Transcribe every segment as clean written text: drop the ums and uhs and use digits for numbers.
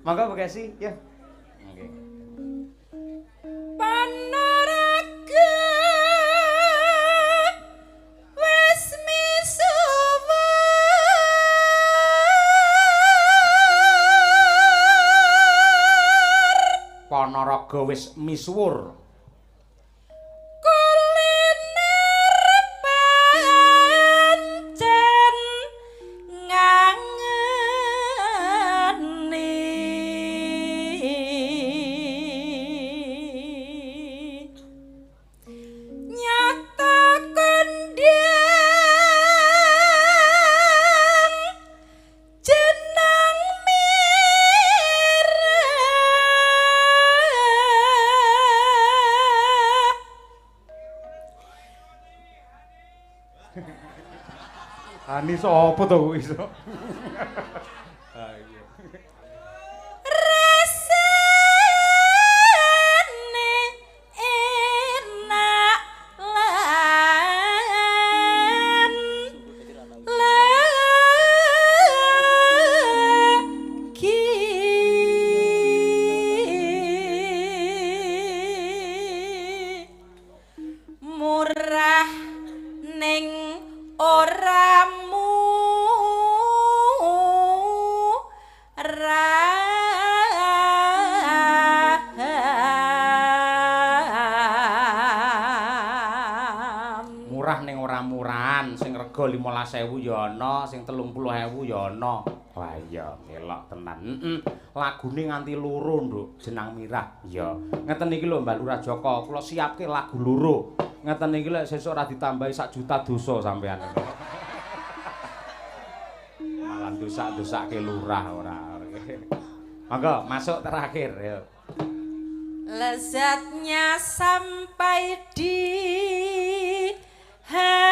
Monggo Bu Kesi, ya. Nggih. Panaraga wis misuwur. Panaraga wis misuwur. Kuliner pancen ngangeni. Nyata kondang jenang mirah. Ani sapa to kuwi iso? Ha iya. Rasane enak lan lagi. Murah ning ora murah. Murah ning ora murahan, sing rega 15.000 ya ana, sing 30.000 ya ana. Wah iya, elok tenan. Heeh. Lagune nganti loro, Nduk, Jenang Mirah. Iya. Ngeten iki lho Mbak Lurah Joko, kula siapke lagu loro. Ngeten iki lek sesuk ora ditambahi 1 juta dosa sampean. Malah dosak-dosake lurah ora. Monggo masuk terakhir ya. Lezatnya sampai di hati.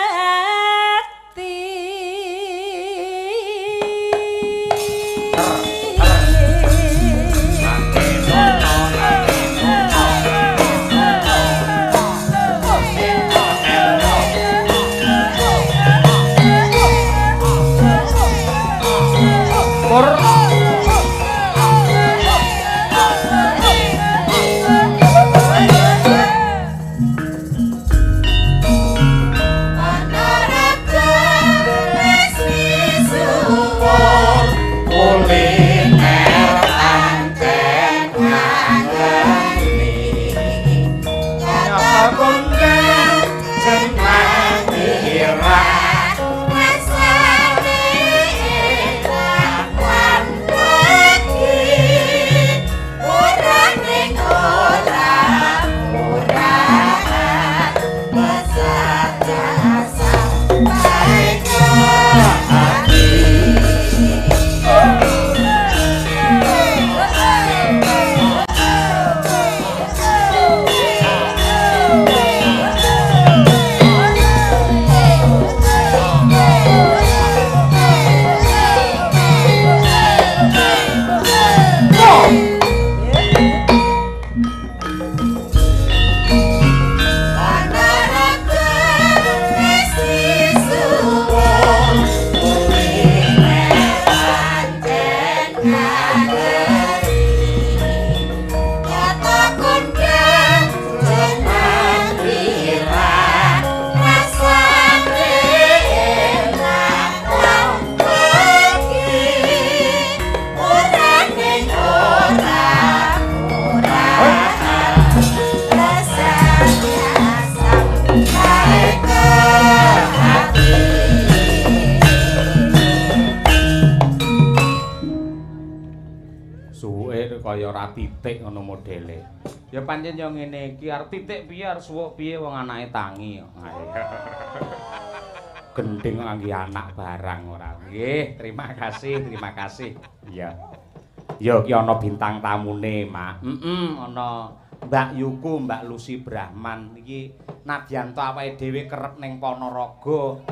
Panaraga wis misuwur, Kuliner pancen ngangeni. Nyata kondang jenang mirah. Rasane enak lan legi. Murah ning ora murahan, lezatnya sampai ke hati. Panaraga wis misuwur, kuliner pancen ngangeni. Nyata kondang jenang mirah, rasane enak lan legi. Murah ning ora murahan, lezatnya sampai ke hati. Suwuke kaya ora titik ngono modele. Ya pancen ya ngene iki, arep titik piye arep suwuk piye wong anake tangi kok. Gending kok ngangge anak barang ora. Nggih, terima kasih, terima kasih. Iya. Ya iki ana bintang tamune, Mak. Heeh, ana Mbak Yuku, Mbak Lucy Brahman iki nadyan to awake dhewe kerep ning Ponorogo.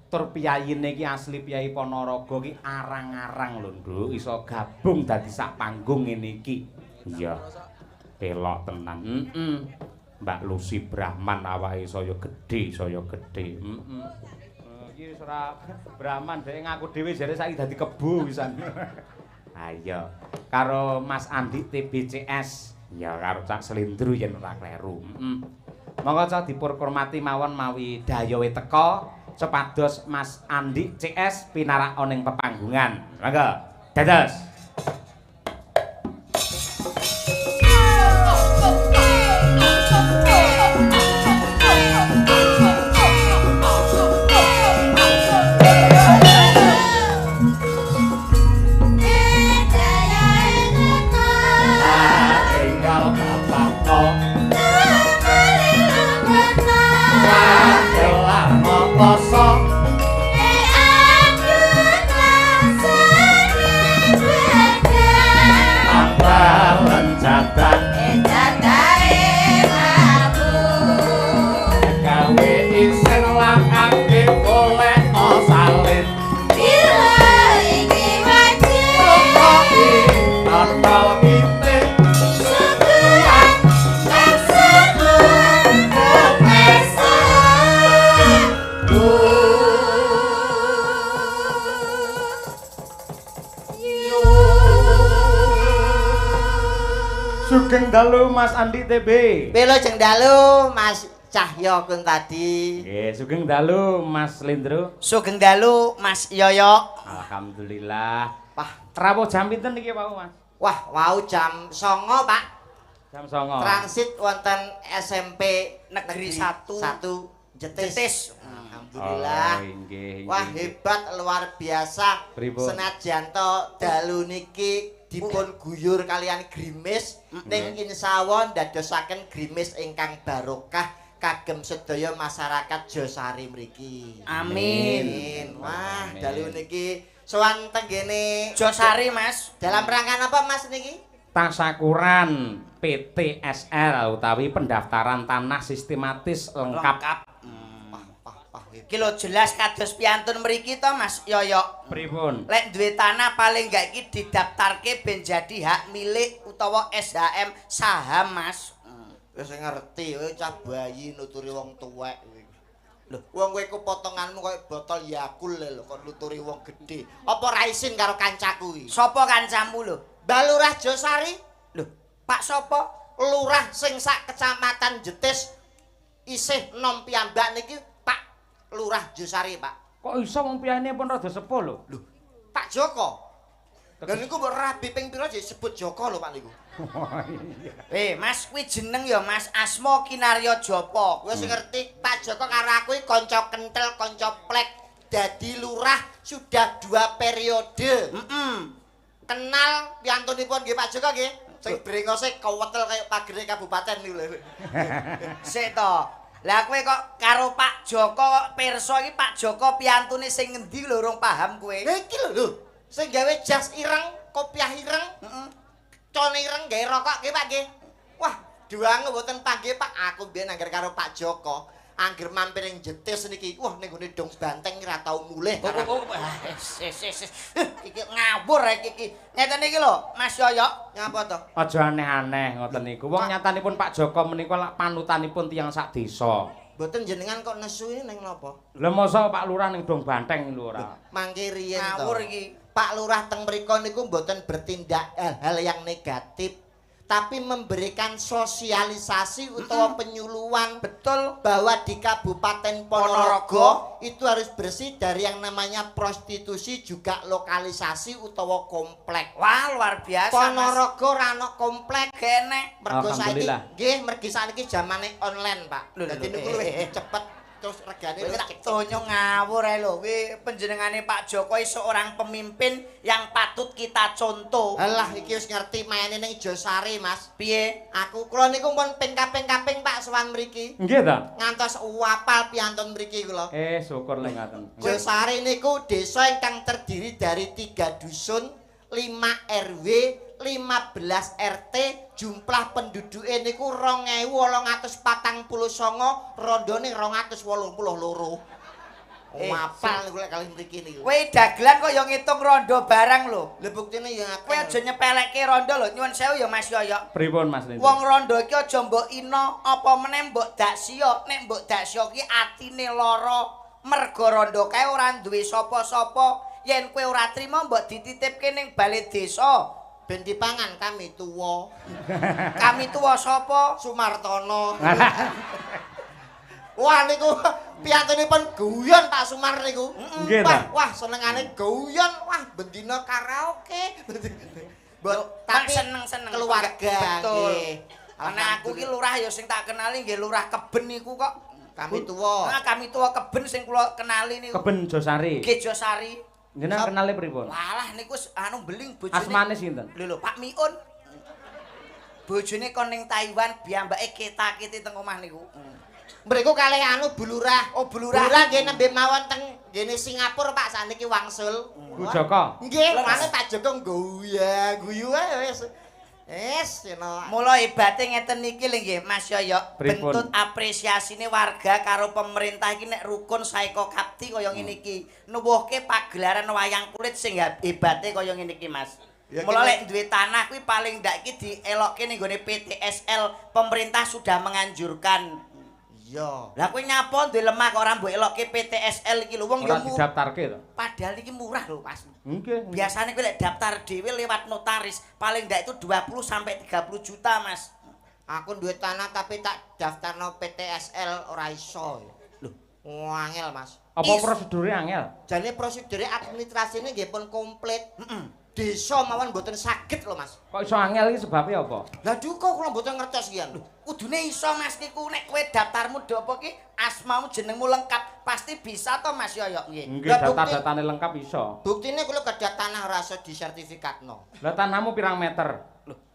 Tur piyayine iki asli piyayi Ponorogo iki arang-arang lho, Nduk, iso gabung dadi sak panggung ngene iki. Iya. Pelok tenan. Heeh. Mbak Lucy Brahman awake saya gedhe, saya gedhe. Heeh. Iki wis ora Brahman dhek ngaku dhewe jare saiki dadi kebo pisan. Ha iya. Karo Mas Andi TBCS. Ya karo Cak Slendru yen ora kleru. Heeh. Monggo cah dipurkurmati mawon mawi dayohe teka cepados Mas Andi CS pinarak ning pepanggungan. Monggo. Dados. Sugeng dalu Mas Andi TB. Wilujeng dalu Mas Cahyo Kuntadi. Nggih, sugeng dalu Mas Lendro. Sugeng dalu Mas Yoyo. Alhamdulillah. Wah, rawuh jam pinten niki wau Mas? Wah, wau jam 09.00, Pak. Jam 09.00. Transit wonten SMP Negeri 1 Jetis. Alhamdulillah. Oh, inggih, inggih. Wah, hebat luar biasa. Pripun? Senajan to dalu niki dipun guyur kalian grimis ning insyaallah ndadosaken grimis ingkang barokah kagem sedaya masyarakat Josari mriki. Amin. Wah, Amin. dalu niki sowan tenggene Josari, Mas. Dalam rangka apa Mas niki? Tasakuran PTSL utawi pendaftaran tanah sistematis lengkap. Iki lho jelas kados piantun mriki to Mas Yoyo. Pripun? Lek duwe tanah paling gak iki didaftarke ben jadi hak milik utawa SHM saham Mas. Wis ngerti kowe cah bayi nuturi wong tuwek kowe. Lho, wong kowe ku potonganmu koyo botol Yakult lho kok nuturi wong gedhe. Apa ra isin karo kancaku iki? Sapa kancamu lho? Mbah Lurah Josari. Lho, Pak sapa? Lurah sing sak kecamatan Jetis isih nom piyambak niki Pak Lurah Josari, Pak. Kok iso wong piyane pun rada sepuh lho? Lho, Pak Joko. Lha niku mbok rabi ping pira disebut Joko lho Pak niku. Mas kuwi jeneng ya Mas Asma Kinarya Japa. Wis ngerti Pak Joko karo aku iki kanca kentel, kanca plek. Dadi lurah sudah 2 periode. Kenal piyantunipun nggih Pak Joko nggih. Sing brengose kewetel kaya pagere kabupaten niku lho. Sik to. Lah kowe kok karo Pak Joko kok pirsa iki Pak Joko piyantune sing ngendi lho urung paham kowe. Lha iki lho lho, sing gawe jas ireng, kopiah ireng, cone ireng gawe rokok nggih Pak nggih. Wah, duange mboten panggih Pak, aku mbiyen angger karo Pak Joko, angger mampir ning Jetis niki, wah ning gone Dong Banteng ora tau mulih. Iki ngawur iki iki. Ngeten iki lho, Mas Yoyo. Ngapa to? Aja aneh-aneh ngoten niku. Wong nyatanipun Pak Joko menika lak panutanipun tiyang sak desa. Mboten jenengan kok nesu ning napa? Lha mosok Pak Lurah ning Dong Banteng lho ora. Mangke riyen to. Ngawur iki. Pak Lurah teng mriku niku mboten bertindak hal-hal yang negatif, tapi memberikan sosialisasi utawa penyuluhan. Betul. Bahwa di Kabupaten Ponorogo itu harus bersih dari yang namanya prostitusi juga lokalisasi utawa komplek. Wah, luar biasa. Ponorogo ora ana komplek kene. Mergo saiki nggih, mergi saiki zamane online, Pak. Dadi niku luwih cepet terus regane luwih cepet. Tonyo ngawur ae lho. Kuwi panjenengane Pak Jokowi seorang pemimpin yang patut kita contoh. Alah iki wis ngerti maine ning Josari, Mas. Piye? Aku kula niku pun ping kaping-kaping Pak sowan mriki. Nggih ta? Ngantos wapal piantun mriki kula. Syukur lek ngaten. Josari niku desa ingkang terdiri dari 3 dusun, 5 RW, 15 RT, jumlah penduduke niku 2849, rondone 282. Wapal niku lek kalih mriki niku. Kowe dagelan kok ya ngitung rondo barang lho. Lha buktine ya kowe aja nyepelekke rondo lho. Nyuwun sewu ya Mas Yoyo. Pripun Mas Lindro? Wong rondo iki aja mbok ina, apa meneh mbok daksiya. Nek mbok daksiya ki atine lara. Mergo rondo kae ora duwe sapa-sapa. Yen kowe ora trima mbok dititipke ning bale desa. Ben dipangan kami tuwa. Kami tuwa sapa? Sumartono. Wah niku piyantunipun guyon Pak Sumar niku. Nggih Wah, ta? wah senengane guyon, wah bendina karaoke. Mbok Tapi tapi seneng-seneng keluarga betul. nggih. Karena aku ki lurah ya sing tak kenali nggih Lurah Keben niku kok. Kami tuwa. Nah, kami tuwa Keben sing kula kenali niku. Keben Josari. Nggih Josari. Jenengan kenale pripun? Walah niku anu beling bojone. Asmane sinten? Lho lho Pak Miun. Bojone kon ning Taiwan piyambake ketakiti teng omah niku. Mriku kalih anu Bu Lurah. Oh, Bu Lurah. Bu Lurah nggih nembe mawon teng nggene Singapura Pak saniki wangsul. Bu Joko. Nggih, mane Pak Joko guyu ae wis. Wis, eno. Mula hebate ngeten niki lho nggih Mas Yoyo. Pripun? Bentut apresiasine warga karo pemerintah iki nek rukun saeka kapti kaya ngene iki. Nuwuhke pagelaran wayang kulit sing hebate kaya ngene iki Mas. Ya, Mula lek duwe tanah kuwi paling ndak iki dielokke ning gone PTSL, pemerintah sudah menganjurkan. Iya. Lah kowe nyapa duwe lemah kok ora mbok elokke PTSL iki lho wong Ora ya didaftarke to. Padahal iki murah lho Mas. Nggih. Biasanya kowe lek daftar dhewe lewat notaris paling ndak itu 20 sampai 30 juta Mas. Aku duwe tanah tapi tak daftarno PTSL ora iso. Lho. Angel, Mas. Apa prosedure angel? Jane prosedure administrasine nggih pun komplit. Desa mawon mboten saged lho, Mas. Kok iso angel iki sebabe apa? Lah duka kula mboten ngertos kian. Kudune iso Mas niku nek kowe daftarmu do apa ki asmamu jenengmu lengkap pasti bisa to Mas Yoyo nggih. Nggih, Lah, bukti- data-datane lengkap iso. Buktine kula gadah tanah ora iso disertifikatno. Lah tanahmu pirang meter?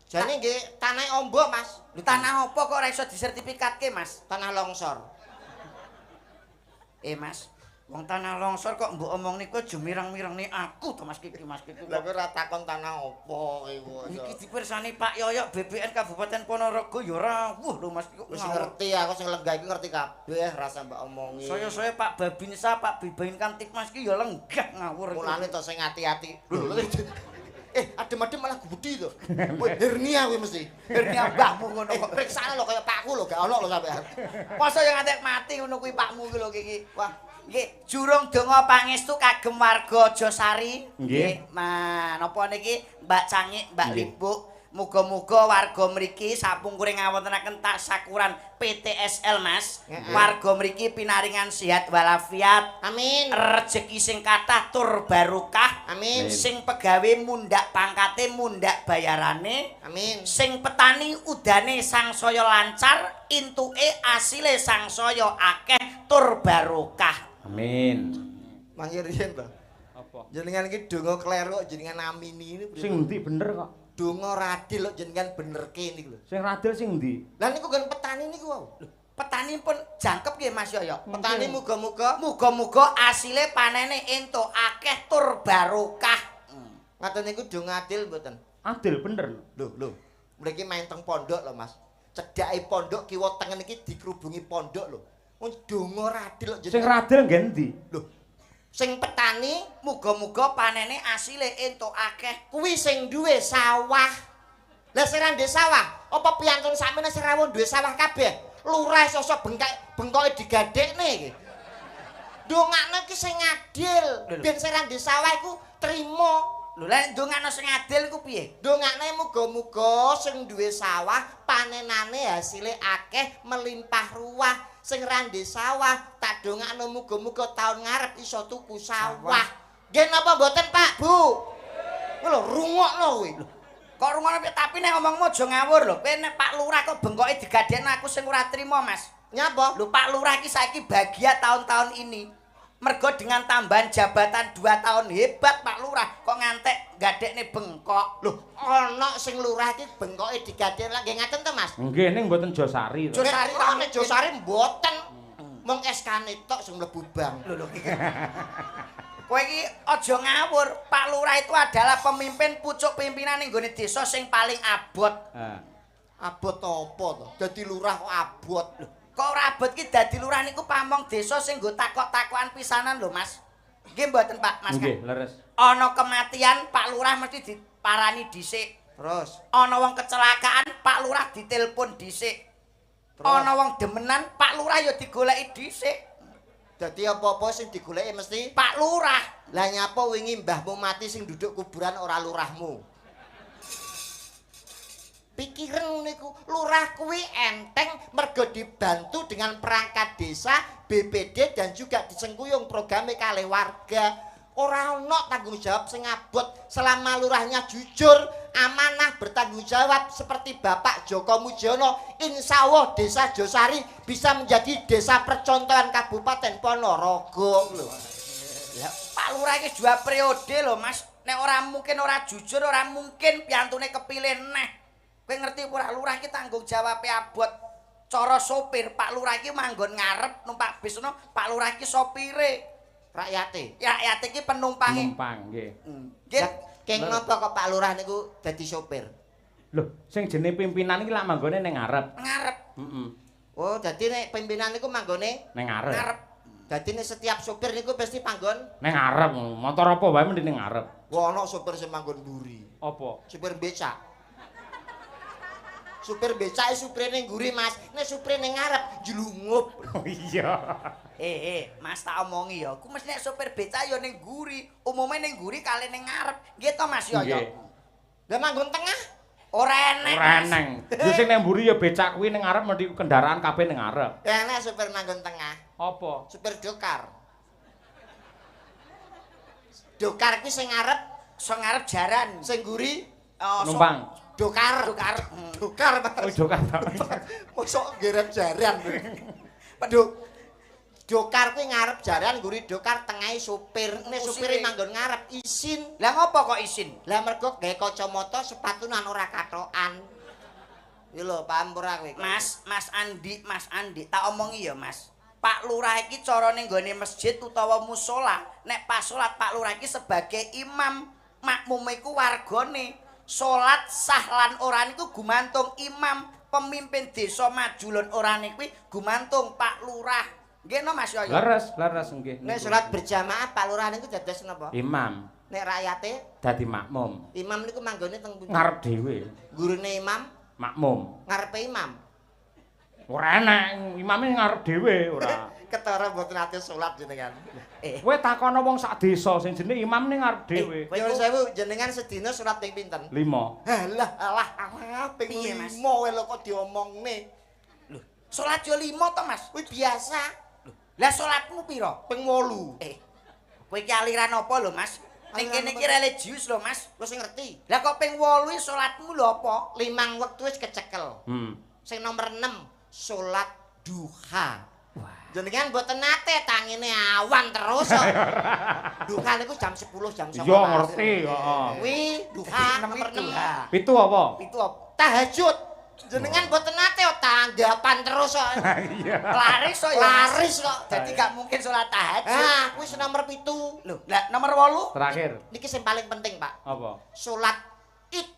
Jane nggih tanah ombo, Mas. Lho tanah apa kok ora iso disertifikatke Mas? Tanah longsor. Mas, wong tanah longsor kok mbok omong niku aja mirang-mirangne aku to Mas Kiki Mas Kiki. Lah kowe ora takon tanah opo iku. Iki dipirsani Pak Yoyo BPN Kabupaten Ponorogo ya rawuh lho Mas Kiki. Wis ngerti aku sing lenggah iki ngerti kabeh rasa mbak omongi. Saya-saya Pak Babinsa, Pak Bibain Kamtibmas ki ya lenggah ngawur. Mulane to sing ati-ati. Lho, adem-adem malah gudi to. Kowe hernia kowe mesti. Hernia mbahmu ngono kok. Periksane lho kaya pakku lho, gak ono lho sampean. Masa yang ngantek mati ngono kuwi pakmu kuwi lho iki. Wah, nggih, jurung donga pangestu kagem warga Josari. Nggih. Nah, napa niki Mbak Cangik, Mbak Nggih. Libuk, muga-muga warga mriki sapungkuring ngawontenaken tasakuran PTSL Mas. Heeh. Warga mriki pinaringan sehat walafiat, Amin. rejeki sing kathah tur barokah. Amin. Sing pegawe mundhak pangkate, mundhak bayarane. Amin. Sing petani udane sangsaya lancar, intuke asile sangsaya akeh tur barokah. Amin. Mangke riyen to. Apa? Jenengan iki donga kleru kok jenengan amini ini. Sing endi bener kok? Donga radil kok jenengan benerke niku lho. Sing radil sing endi? Lah niku kan petani niku wau. Petani pun jangkep nggih Mas Yoyo. Petani muga-muga Muga-muga asile panene entuk akeh tur barokah. ngaten niku donga adil mboten? Adil bener. Lho, lho. Mriki main teng pondok lho, Mas. Cedhake pondok kiwa tengen iki dikerubungi pondok lho. Wong donga radil kok Sing radil nggih endi? Lho. Sing petani Muga-muga panene asile entuk akeh. kuwi sing duwe sawah. Lah sing ra duwe sawah, apa piyantun sakmene sing rawuh duwe sawah kabeh? Lurah sosok bengkak bengkoke digadekne iki. Dongakne iki sing adil, Lho, lho. ben sing ra duwe sawah iku trimo. Lho lek ndongakno sing adil iku piye? Dongakne muga-muga sing duwe sawah panenane hasile akeh melimpah ruah. Sing ra duwe sawah tak dongakno muga-muga taun ngarep iso tuku sawah. Nggih napa mboten Pak, Bu? Kuwi lho rungokno kuwi. Kok rungokno piye? Tapi nek ngomongmu aja ngawur lho. Kowe nek Pak Lurah kok bengkoke digadekno aku sing ora trimo, Mas. Nyapa? Lho Pak Lurah iki saiki bahagia tahun-tahun ini. Mergo dengan tambahan jabatan 2 tahun hebat Pak Lurah kok ngantek gadekne bengkok. Lho, ana sing lurah iki bengkoke digadekno lha nggih ngaten to, Mas? Nggih ning mboten Josari to. Josari ta nek Josari mboten. Mung SK-ne tok sing mlebu bank. Lho lho. Kowe iki aja ngawur. Pak Lurah itu adalah pemimpin pucuk pimpinan ning gone desa sing paling abot. Heeh. Abot apa to? Dadi lurah kok abot. Lho, kok ora abot ki dadi lurah niku pamong desa sing nggo takok-takokan pisanan lho, Mas. Nggih mboten Pak, Mas. Nggih, leres. Ana kematian Pak Lurah mesti diparani dhisik. Terus Ana wong kecelakaan Pak Lurah ditelepon dhisik. Terus? Ana wong demenan Pak Lurah ya digoleki dhisik. Dadi apa-apa sing digoleki mesti Pak Lurah. Lah nyapa wingi mbahmu mati sing duduk kuburan ora lurahmu. Pikiran niku lurah kuwi enteng mergo dibantu dengan perangkat desa, BPD dan juga disengkuyung programe kalih warga. Ora ono tanggung jawab sing abot selama lurahnya jujur, amanah, bertanggung jawab seperti Bapak Joko Mujiono. Insya Allah Desa Josari bisa menjadi desa percontohan Kabupaten Ponorogo lho. Lah Pak Lurah iki dua periode lho Mas. Nek ora mungkin ora jujur, ora mungkin piyantune kepilih neh. Kowe ngerti ora lurah iki tanggung jawabe abot. Cara sopir Pak Lurah iki manggon ngarep numpak bis ngono, Pak Lurah iki sopire. Rakyate. Ya rakyate iki penumpange. Penumpang nggih. Nggih. Keng napa kok Pak Lurah niku dadi sopir? Lho, sing jenenge pimpinan iki lak manggone ning ngarep. Ngarep. Heeh. Oh, dadi nek pimpinan niku manggone ning ngarep. Ngarep. Dadi nek setiap sopir niku pasti panggon ning ngarep. Motor apa wae mendhi ning ngarep. Wah, ana sopir sing manggon mburi. Apa? Sopir becak. Supir becake supire ning mburi, Mas. Nek supire ning ngarep njlungup. Oh iya. Mas tak omongi ya. Ku mesti nek sopir becak ya ning mburi. Umume ning mburi kali ning ngarep. Nggih to Mas Yoyo? Lah manggon tengah? Ora enek. Ora eneng. Ya sing ning mburi ya becak kuwi ning ngarep mesti kendaraan kabeh ning ngarep. Ya enek supir manggon tengah. Apa? Supir dokar. Dokar kuwi sing ngarep, sing ngarep jaran, sing mburi numpang. Dokar. Dokar. Dokar, Mas. Oh, dokar. Mosok ngerep jaran. Dokar kuwi ngarep jaran, mburi dokar tengahe supir. Nek supire manggon ngarep isin. Lah ngopo kok isin? Lah mergo gawe kacamata sepatunan ora kathokan. Iki lho, paham ora kowe? Mas, Mas Andi, tak omongi ya, Mas. Pak Lurah iki carane nggone masjid utawa musala, nek pas salat Pak Lurah iki sebagai imam, makmume iku wargane. Salat sah lan ora niku gumantung imam, pemimpin desa maju lan ora niku gumantung Pak Lurah. Nggih no Mas Yoyo? Leres, leres nggih. Nek salat berjamaah Pak Lurah niku dados napa? Imam. Nek rakyate dadi makmum. Imam niku manggone teng pundi? Ngarep dhewe. Gurune imam? Makmum. Ngarepe imam. Ora enek, imame ngarep dhewe ora. Ketara mboten ate salat jenengan. Kowe takono wong sak desa sing jenenge imam ning ngarep dhewe. Nyuwun sewu, jenengan sedina salat ping pinten? 5. Halah, alah, alah ping 5 wae lho kok diomongne. Lho, salat yo 5 to, Mas? Kuwi biasa. Lho, lah salatmu pira? Ping 8. Kowe iki aliran apa lho, Mas? Ning kene iki religius lho, Mas. Wis ngerti. Lah kok ping 8 salatmu lho apa? 5 wektu wis kecekel. Sing nomor 6 salat duha. Jenengan mboten nate tangine awan terus kok. Duha niku jam 10 jam 11. Iya ngerti, heeh. Kuwi duha nomor 6. 7 apa? 7 apa? Tahajud. Jenengan mboten nate tanggapan terus kok. Iya. Laris kok ya. Laris kok. Dadi gak mungkin salat tahajud. Ah, kuwi nomor 7. Lho, lah nomor 8 terakhir. Niki sing paling penting, Pak. Apa? Salat Id.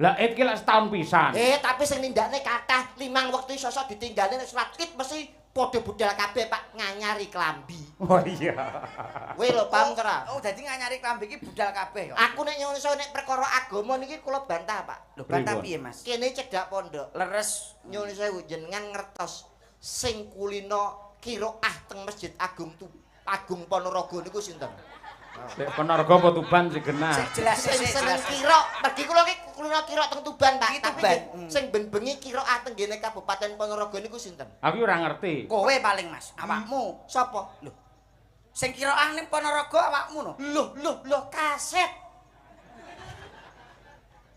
Lah Id ki lak setahun pisan. Tapi sing nindakne kathah 5 wektu sosok ditinggalne nek salat Id mesti padha budal kabeh, Pak, nganyari klambi. Oh iya. Kowe lho paham ora? Oh, dadi nganyari klambi iki budal kabeh ya. Aku nek nyuwun sewu nek perkara agama niki kula bantah, Pak. Lho bantah piye, Mas? Kene cedhak pondok. Leres. Nyuwun sewu jenengan ngertos sing kulino kiroah teng Masjid Agung Agung Ponorogo niku sinten? Lek Ponorogo apa Tuban sing genah? Sing jelas sing seneng kirok. Mergi kula iki kulino kirok teng Tuban, Pak. Tapi sing ben bengi kiroah teng ngene Kabupaten Ponorogo niku sinten? Aku ora ngerti. Kowe paling, Mas. Awakmu. Sapa? Lho. Sing kiroah ning Ponorogo awakmu no. Loh, loh, loh, kaset.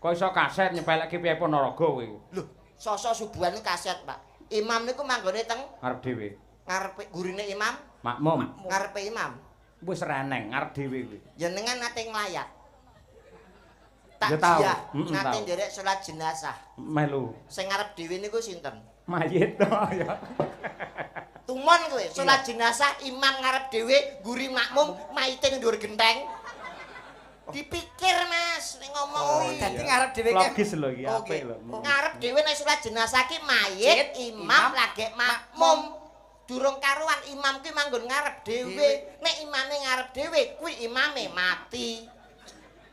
Kok iso kaset nyepelekke piye Ponorogo kowe? Lho, sosok subuhan niku kaset, Pak. Imam niku manggone teng ngarep dhewe. Ngarepe gurine imam? Makmum. Ngarepe imam. Wis reneng ngarep dhewe kuwi. Jenengan nate nglayat. Takziah, nate nderek salat jenazah. Melu. Sing ngarep dhewe niku sinten? Mayit to ya. Tumon kowe, salat jenazah imam ngarep dhewe, ngguri makmum, mayite ning dhuwur genteng. Dipikir, Mas, nek ngomong kuwi. Dadi ngarep dhewe ki logis lho iki, apik lho. Ngarep dhewe nek salat jenazah ki mayit, imam lagi makmum. Durung karuan imam kuwi manggon ngarep dhewe. Nek imame ngarep dhewe, kuwi imame mati.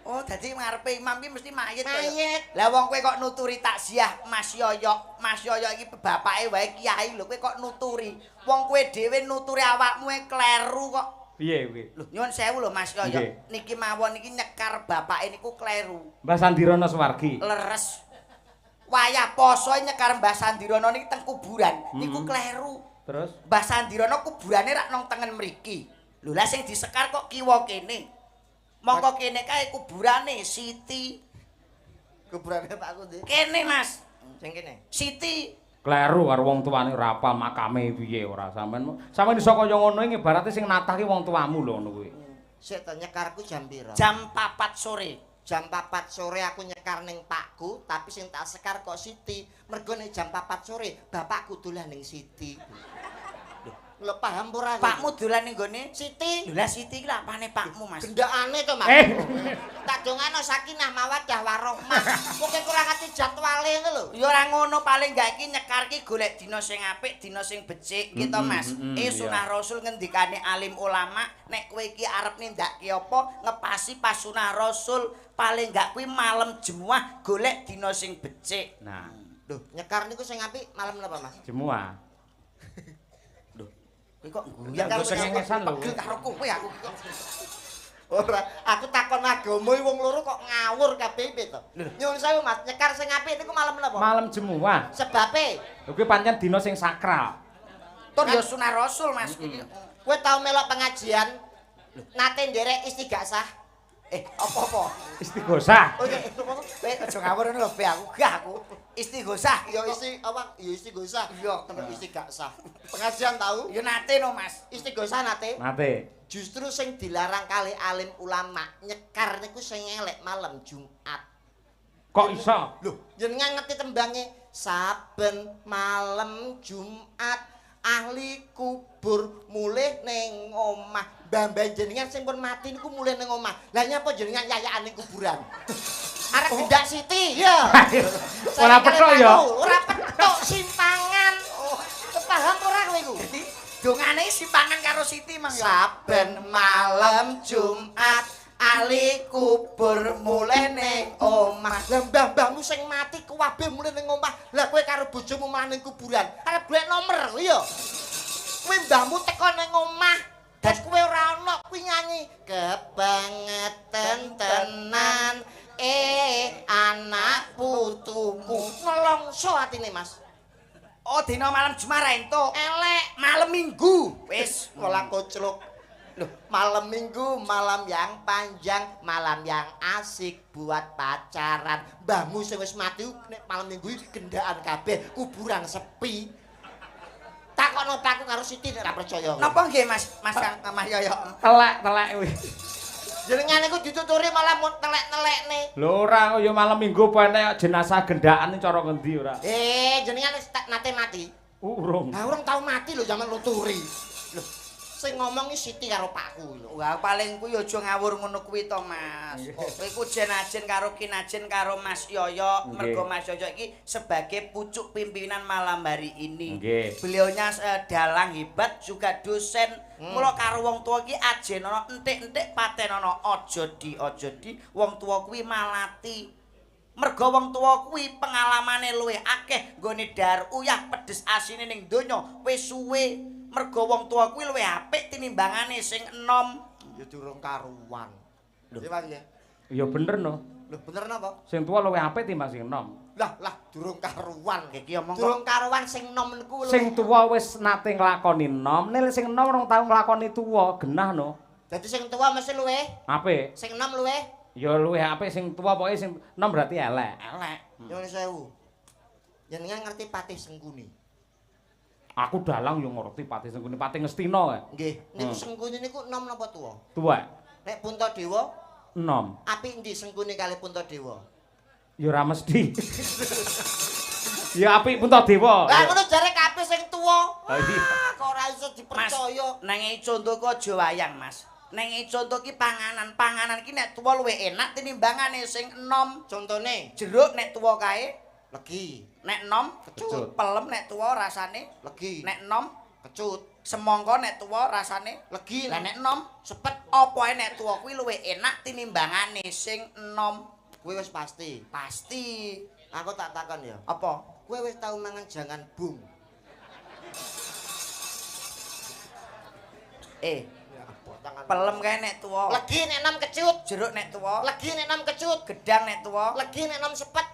Oh, dadi ngarepe imam ki mesti mayit. Mayit. Lah wong kowe kok nuturi takziah Mas Yoyok. Mas Yoyok iki bapake wae kiai lho, kowe kok nuturi. Wong kowe dhewe nuturi awakmu e kleru kok. Piye kuwi? Lho, nyuwun sewu lho Mas Yoyok. Niki mawon niki nyekar bapake niku kleru. Mbah Sandirono Suwargi. Leres. Wayah poso nyekar Mbah Sandirono niki teng kuburan, niku kleru. Terus Mbah Sandirono kuburane rak nang tengen mriki. Lho lah sing disekar kok kiwa kene. Mongko kene kae kuburane Siti. Kuburane Pakku ndi? Kene Mas. Sing kene. Siti. Kleru karo wong tuane ora apal makame piye ora sampean. Sampeyan iso kaya ngono iki ibarate sing natah ki wong tuamu lho ngono kuwi. Sik to nyekarku jam pira? Jam 4 sore. Jam 4 sore aku nyekar ning pakku, tapi sing tak sekar kok Siti. Mergo nek jam 4 sore bapakku dolan ning Siti. Lho paham ora? Pakmu dolan ning gone Siti. Lho lah Siti iki lha apane pakmu Mas? Gendakane to Mas. Tak dongano sakinah mawaddah warahmah. Pokoke kurang ati jadwale ngono lho. Ya ora ngono, paling gak iki nyekar ki golek dina sing apik, dina sing becik gitu Mas. Sunah Rasul ngendikane alim ulama, nek kowe iki arep nindakake apa ngepasi pas sunah Rasul, paling gak kuwi malam Jemuah golek dina sing becik. Nah, lho nyekar niku sing apik malam napa Mas? Jemuah. Kowe kok guyang sengengesan lho. Pegel karo kowe aku kok. Ora, aku takon agama wong loro kok ngawur kabeh piye to? Nyuwun sewu Mas, nyekar sing apik niku malam napa? Malam Jemuah. Sebabe? Lho kuwi pancen dina sing sakral. Tur ya sunah Rasul Mas iki. Kowe tau melok pengajian nate nderek istighosah? Apa-apa? Istighosah. Oh iya, apa? Kowe aja ngawur ngono lho, Be, aku gah aku. Istighosah. Ya isti apa? Ya istighosah. Iya, temen istighosah. Pengajian tau? Ya nate no, Mas. Istighosah nate? Nate. Justru sing dilarang kali alim ulama nyekar niku sing elek malam Jumat. Kok iso? Lho, jenengan ngerti tembange saben malam Jumat ahli kubur mulih ning omah. Mbah-mbah jenengan sing pun mati niku mulih ning omah. Lah nyapa jenengan yayakan ning kuburan? Arep gendak Siti, ya. Ora petuk ya. Ora petuk simpangan. Oh, kepaham ora kowe iku? Dadi dongane simpangan karo Siti mang ya. Saben malam Jumat ahli kubur mulih ning omah. Lah mbah-mbahmu sing mati kuwabe mulih ning omah. Lah kowe karo bojomu malah ning kuburan. Arep golek nomor ya. Kowe mbahmu teko ning omah, terus kowe ora ono kuwi nyanyi kebangetan tenan anak putuku. Nelongso atine Mas. Oh, dina malam Jumat ra entuk. Elek malam Minggu. Wis, ora koclok. Loh, malam Minggu, malam yang panjang, malam yang asik buat pacaran. Mbahmu sing wis mati nek malam Minggu iki gendaan kabeh, kuburan sepi. Takokno pakku karo Siti nek ora percaya. Napa nggih Mas? Mas Kang Mas Yoyo. Telek-telek kuwi. Jenengan iku dituturi malah mau telek-telekne. Lho ora ya malam Minggu apa enek jenazah gendaan cara ngendi ora? Jenengan wis nate mati. Urung. Lah urung tau mati lho jaman nuturi. Lho, sing ngomong iki Siti karo pakku lho. Wah, paling kuwi aja ngawur ngono kuwi to, Mas. Kowe iku jen-ajen karo kinajen karo Mas Yoyo, mergo Mas Yoyo iki sebagai pucuk pimpinan malam hari ini. Beliaunya dalang hebat juga dosen. Mula karo wong tuwa iki ajenono entik-entik patenono aja di wong tuwa kuwi malati. Mergo wong tuwa kuwi pengalamane luwih akeh nggone dar uyah pedes asine ning donya wis suwe. Mergo wong tuwa kuwi luwih apik tinimbangane sing enom. Ya durung karuan. Lho, Pak nggih. Ya bener no. Lho bener napa? Sing tuwa luwih apik timbang sing enom. Lah lah durung karuan. Iki omong durung karuan sing enom niku. Sing tuwa wis nate nglakoni enom, nek sing enom rong tau nglakoni tuwa, genah no. Dadi sing tuwa mesti luwih apik. Sing enom luwih ya luwih apik sing tuwa, pokoke sing enom berarti elek. Elek. Nyuwun sewu. Jenengan ngerti Patih Sengkuni? Aku dalang yo ngerti Patih Sengkuni, Patih Ngastina kae. Nggih, niku Sengkuni niku enom napa tuwa? Tuwa. Nek Puntadewa enom. Apik endi Sengkuni kali Puntadewa? Ya ora mesti. Ya apik Puntadewa. Lah ngono jare kabeh sing tuwa. Ha iya. Kok ora iso dipercaya. Neng conto ku aja wayang, Mas. Neng conto ki panganan, panganan ki nek tuwa luwih enak tinimbangane sing enom. Contone jeruk nek tuwa kae legi, nek enom kecut, pelem nek tuwa rasane legi, nek enom Kecut. Semangka nek tuwa rasane legi. Lah nek enom sepet. Apa ae nek tuwa kuwi luwih enak tinimbangane sing enom. Kuwi wis pasti. Pasti. Aku tak takon ya. Apa? Kowe wis tau mangan jangan bung? Pelem kae nek tuwa. Legi nek enom kecut. Jeruk nek tuwa. Legi nek enom kecut. Gedang nek tuwa. Legi nek enom sepet.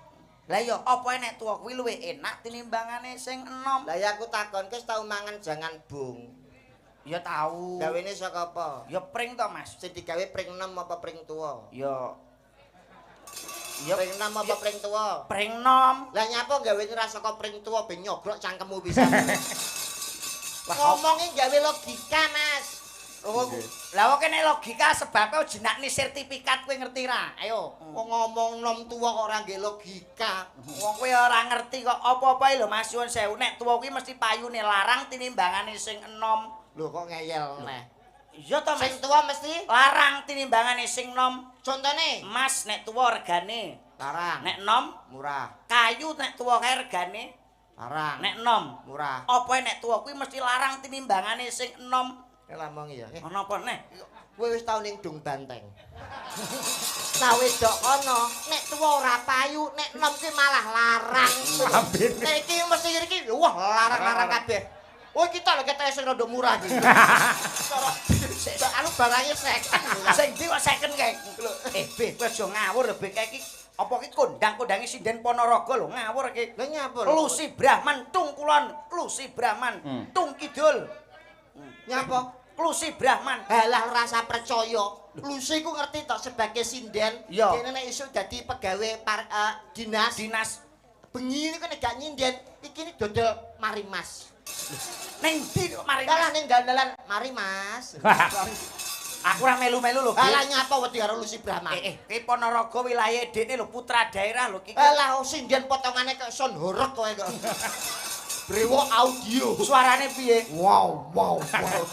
Lah ya apa nek tuwa kuwi luwih enak tinimbangane sing enom. Lah ya aku takon, kowe tau mangan jangan bung? Ya tau. Gawene saka apa? Ya pring to, Mas. Sing digawe pring enom apa pring tuwa? Ya. Ya pring enom apa pring tuwa? Pring enom. Lah nyapa gawene ra saka pring tuwa ben nyogrok cangkemmu pisan. Ngomonge gawe logika, Mas. Lah kok nek logika sebabe jenakne sertifikat kowe ngerti ra? Ayo. Wong ngomong nom tuwa kok ora nggih logika. Wong kowe ora ngerti kok apa-apa lho Mas, nyuwun sewu nek tuwa kuwi mesti payune larang tinimbangane sing enom. Lho kok ngeyel neh. Iya to Mas. Sing tuwa mesti larang tinimbangane sing enom. Contone Mas nek tuwa regane larang. Nek enom murah. Kayu nek tuwa kae regane larang. Nek enom murah. Apa nek tuwa kuwi mesti larang tinimbangane sing enom. Lamong ya. Ana apa neh? Kowe wis tau ning Dung Banteng. Nah wedok kono, nek tuwa ora payu, nek enom ki malah larang. Nek iki mesti iki wah larang-larang kabeh. Oh iki tok lho ketoke sing rada murah iki. Anu barange second. Sing ndi kok second kae? B, kowe aja ngawur lho B kae iki. Apa iki kondang-kondange sinden Ponorogo lho ngawur iki. Lha nyapa lho? Lusi Brahman tung kulon, Lusi Brahman tung kidul. Nyapa? Lusi Brahman. Halah rasa percaya. Lusi ku ngerti tok sebagai sinden, dene nek isuk dadi pegawe dinas. Dinas. Bengi niku nek gak nyinden, iki ni dodol mari Mas. Ning ndi kok mari Mas? Lah ning dalan mari Mas. Aku ora melu-melu lho. Halah nyapa wedi karo Lusi Brahman. Ki Ponorogo wilayahe dekne lho, putra daerah lho iki. Halah sinden potongane kok son horeg kowe kok. Brewok audio. Suarane piye? Wow, wow, wow.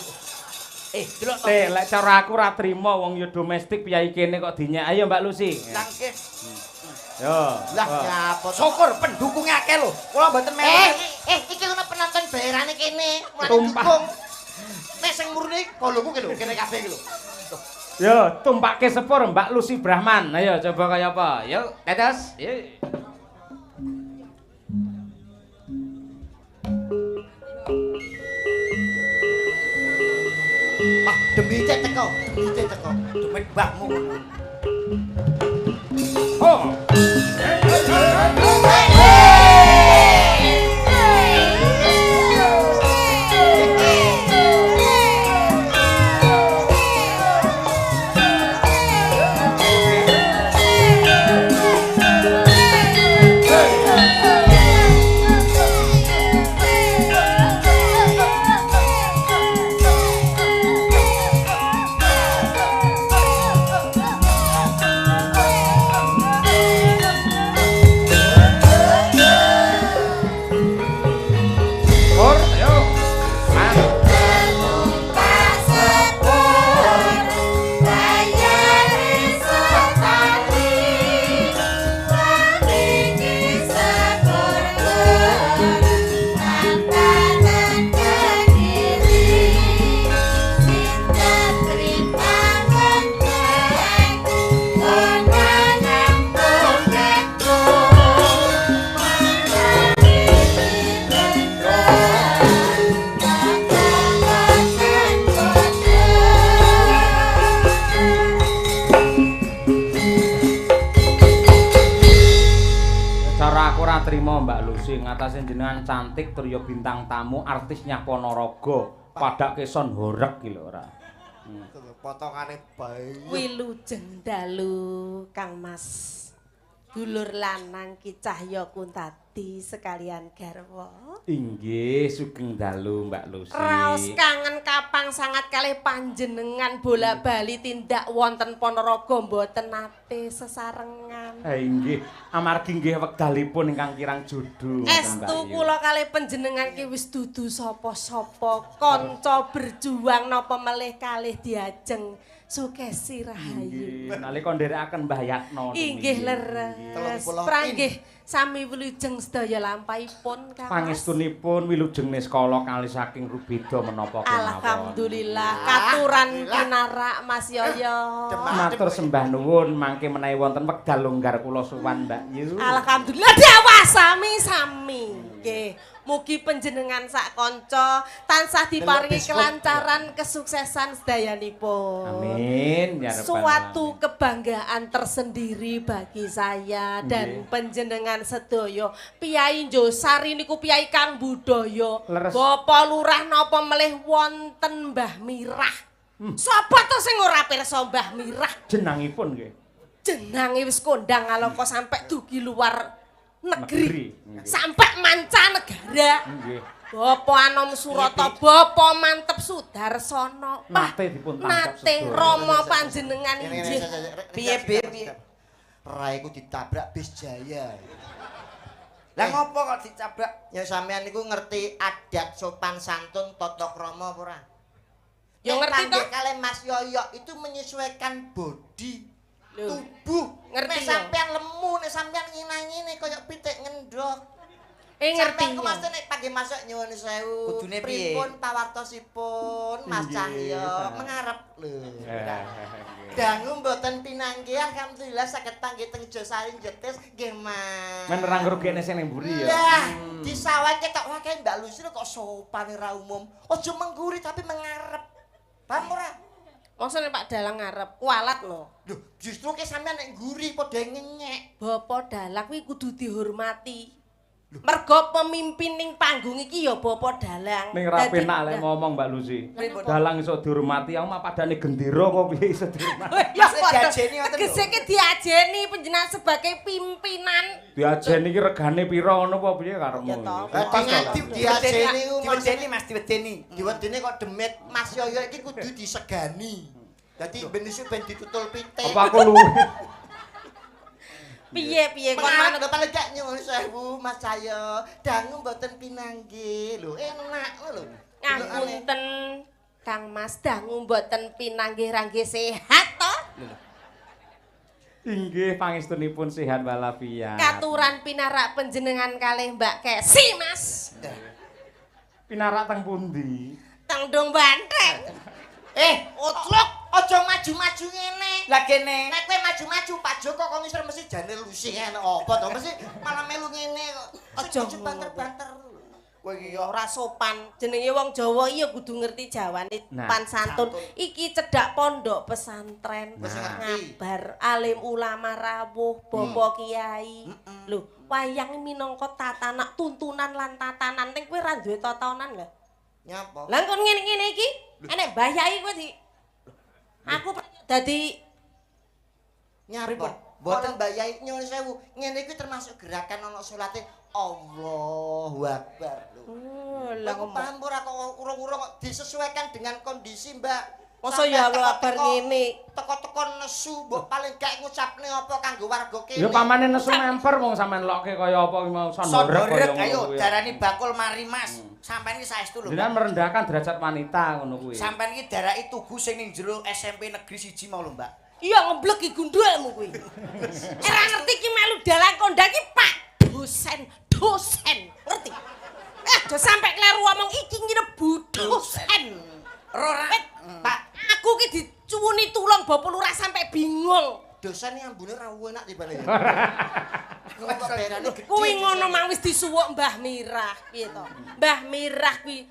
Delok to. Lek cara aku ora trimo wong ya domestik piyayi kene kok dinyek. Ayo Mbak Lusi. Nangke. Yo. Lah nyapa? Syukur pendukungnya akeh lho. Kula mboten melu. Iki ono penonton bayarane kene. Dukung. Nek sing murni kolongku ki lho, kene kabeh ki lho. Yo, tumpake sepur Mbak Lusi Brahman. Ayo coba kaya apa? Yo, tetes. Yo. Wah, demite teko, demite teko. Demit mbahmu. Oh. Ngatasé jenengan cantik tur ya bintang tamu artisnya Ponorogo padake son horeg ki lho ora. Potongane bae. Wilujeng dalu Kang Mas. Dulur lanang Ki Cahya Kuntadi sekalian garwa. Inggih, sugeng dalu Mbak Lusi. Raos kangen kapang sangat kalih panjenengan bola-bali tindak wonten Ponorogo mboten nate sesarengan. Inggih, amargi nggih wekdalipun ingkang kirang jodho. Estu kula kalih panjenengan ki wis dudu sapa-sapa, kanca berjuang napa melih kalih diajeng Sukesi Rahayu. Nggih, nalika nderekaken Mbah Yatno. Inggih leres. 30 Pranggih sami wilujeng sedaya lampahipun Kang Mas. Pangestunipun wilujeng niskala kalih saking rubeda menapa kemawon. Alhamdulillah katuran pinarak Mas Yoyo. Matur sembah nuwun mangke menawi wonten wekdal longgar kula sowan Mbak Yu. Alhamdulillah dawa sami-sami. Nggih. Mugi panjenengan sak kanca tansah diparingi kelancaran kesuksesan sedayanipun. Amin ya rabbal Suatu alamin. kebanggaan tersendiri bagi saya dan panjenengan sedaya. Piyai Njosari niku piyai kang budaya. Leres. Bapak Lurah napa melih wonten Mbah Mirah. Sapa to sing ora pirsa Mbah Mirah? Jenangipun nggih. Jenange wis kondang alaka sampai dugi luar negeri. Negeri, nggih. Sampai mancanegara. Nggih. Bapak Anom Surata, Bapak Mantep Sudarsono. Wah, Nate dipun tangkap nate sedaya. Rama panjenengan inggih. Piye, Be, piye? Raiku ditabrak bis Jaya. Lah ngopo kok ditabrak? Ya sampean niku ngerti adat sopan santun tata krama apa ora? Ya Nek ngerti panggih toh. kalih Mas Yoyo itu menyesuaikan body Lho. tubuh. Ngerti Nek ya. sampean lemu, nek sampean ngina-ngine kaya pitik ngendhog. Ngerti. Sampean ku mesti nek pagi masuk nyuwun sewu. Kudune piye? Pripun pawartosipun Mas Nggih, Cahyo Pak. mengarep lho. Eh, Dangu mboten pinanggih alhamdulillah saged panggih teng Josari Jetis nggih Mas. Men ora ngrugekne sing ning mburi ya. Lah, di sawah ketok wah kae Mbak Lucy kok sopan ora umum. Aja mengguri tapi mengarep. Paham ora? Masa nek Pak Dalang ngarep kualat lho. Lho, justru ke sampean nek ngguri padha ngenyek. Bapak Dalang kuwi kudu dihormati. Mergo pemimpin ning panggung iki ya Bapak Dalang. Ning ra Dadi- penak lek ngomong Mbak Lucy. Pripun? Dalang iso dihormati, aku mah padane gendera kok piye iso dihormati. Ya Maksudnya padha. diajeni ngoten lho. Tegese ki diajeni panjenengan sebagai pimpinan. Diajeni iki regane pira ngono apa piye karepmu? Ya toh. Lah ngati diajeni ku Diwedeni Mas, diwedeni. Diwedeni kok demit Mas Yoyo iki kudu disegani. Dadi ben isuk ben ditutul pitik. Apa aku luwe? Piye piye kon Mengarep manut lho paling gak nyuwun sewu Mas Cahyo. Dangu mboten pinanggih lho, enak lho. Ngapunten Kang Mas dangu mboten pinanggih rangge sehat to? Inggih pangestunipun sehat walafiat. Katuran pinarak panjenengan kalih Mbak Kesi Mas. Pinarak teng pundi? Teng Dong Banteng. Eh, otlok aja maju-maju ngene. Lah kene Nek kowe maju-maju Pak Joko kok ngisor mesti jane Lucy ngene apa to mesti malah melu ngene kok. Aja Aja banter-banter. kowe iki ya Ora sopan. Jenenge wong Jawa iya kudu ngerti jawane Nah. pan santun. Iki cedhak pondok pesantren. Wis ngerti. Ngabar alim ulama rawuh, bapak kiai. Lho, wayang minangka tatanan tuntunan lan tatanan ning kowe ora duwe tatanan lho. Nyapa? Lah kon ngene-ngene iki, enek Mbah Yai kowe di Aku dadi Nyapa? Mboten Mbak Yai nyuwun sewu. Ngene iki termasuk gerakan ana salate Allahu Akbar lho. Oh, Lah lah kok paham ora kok urung-urung kok disesuaikan dengan kondisi, Mbak. Masa ya Allah Akbar ngene. Teko-teko nesu mbok paling gak ngucapne apa kanggo warga kene. Ya pamane nesu memper wong sampean lokke kaya apa ki mau sondorek sondorek kaya ayo ngono kuwi. darani bakul mari Mas. Sampeyan iki saestu lho. Jenengan merendahkan derajat wanita ngono kuwi. Sampeyan iki daraki tugu sing ning jero SMP negeri 1 mau lho, Mbak. Iya ngeblek iki gundulmu kuwi. Ora ngerti ki melu dalang kondang ki Pak dosen, dosen. Ngerti? Eh, aja sampe kleru omong iki ngene bu dosen. Ora Pak, aku ki dicuwuni tulung Bapak Lurah sampe bingung. Dosen yang ambune ra enak tibane. Kok berane gedhe. Kuwi ngono mang wis disuwuk Mbah Mirah, piye to? Mbah Mirah kuwi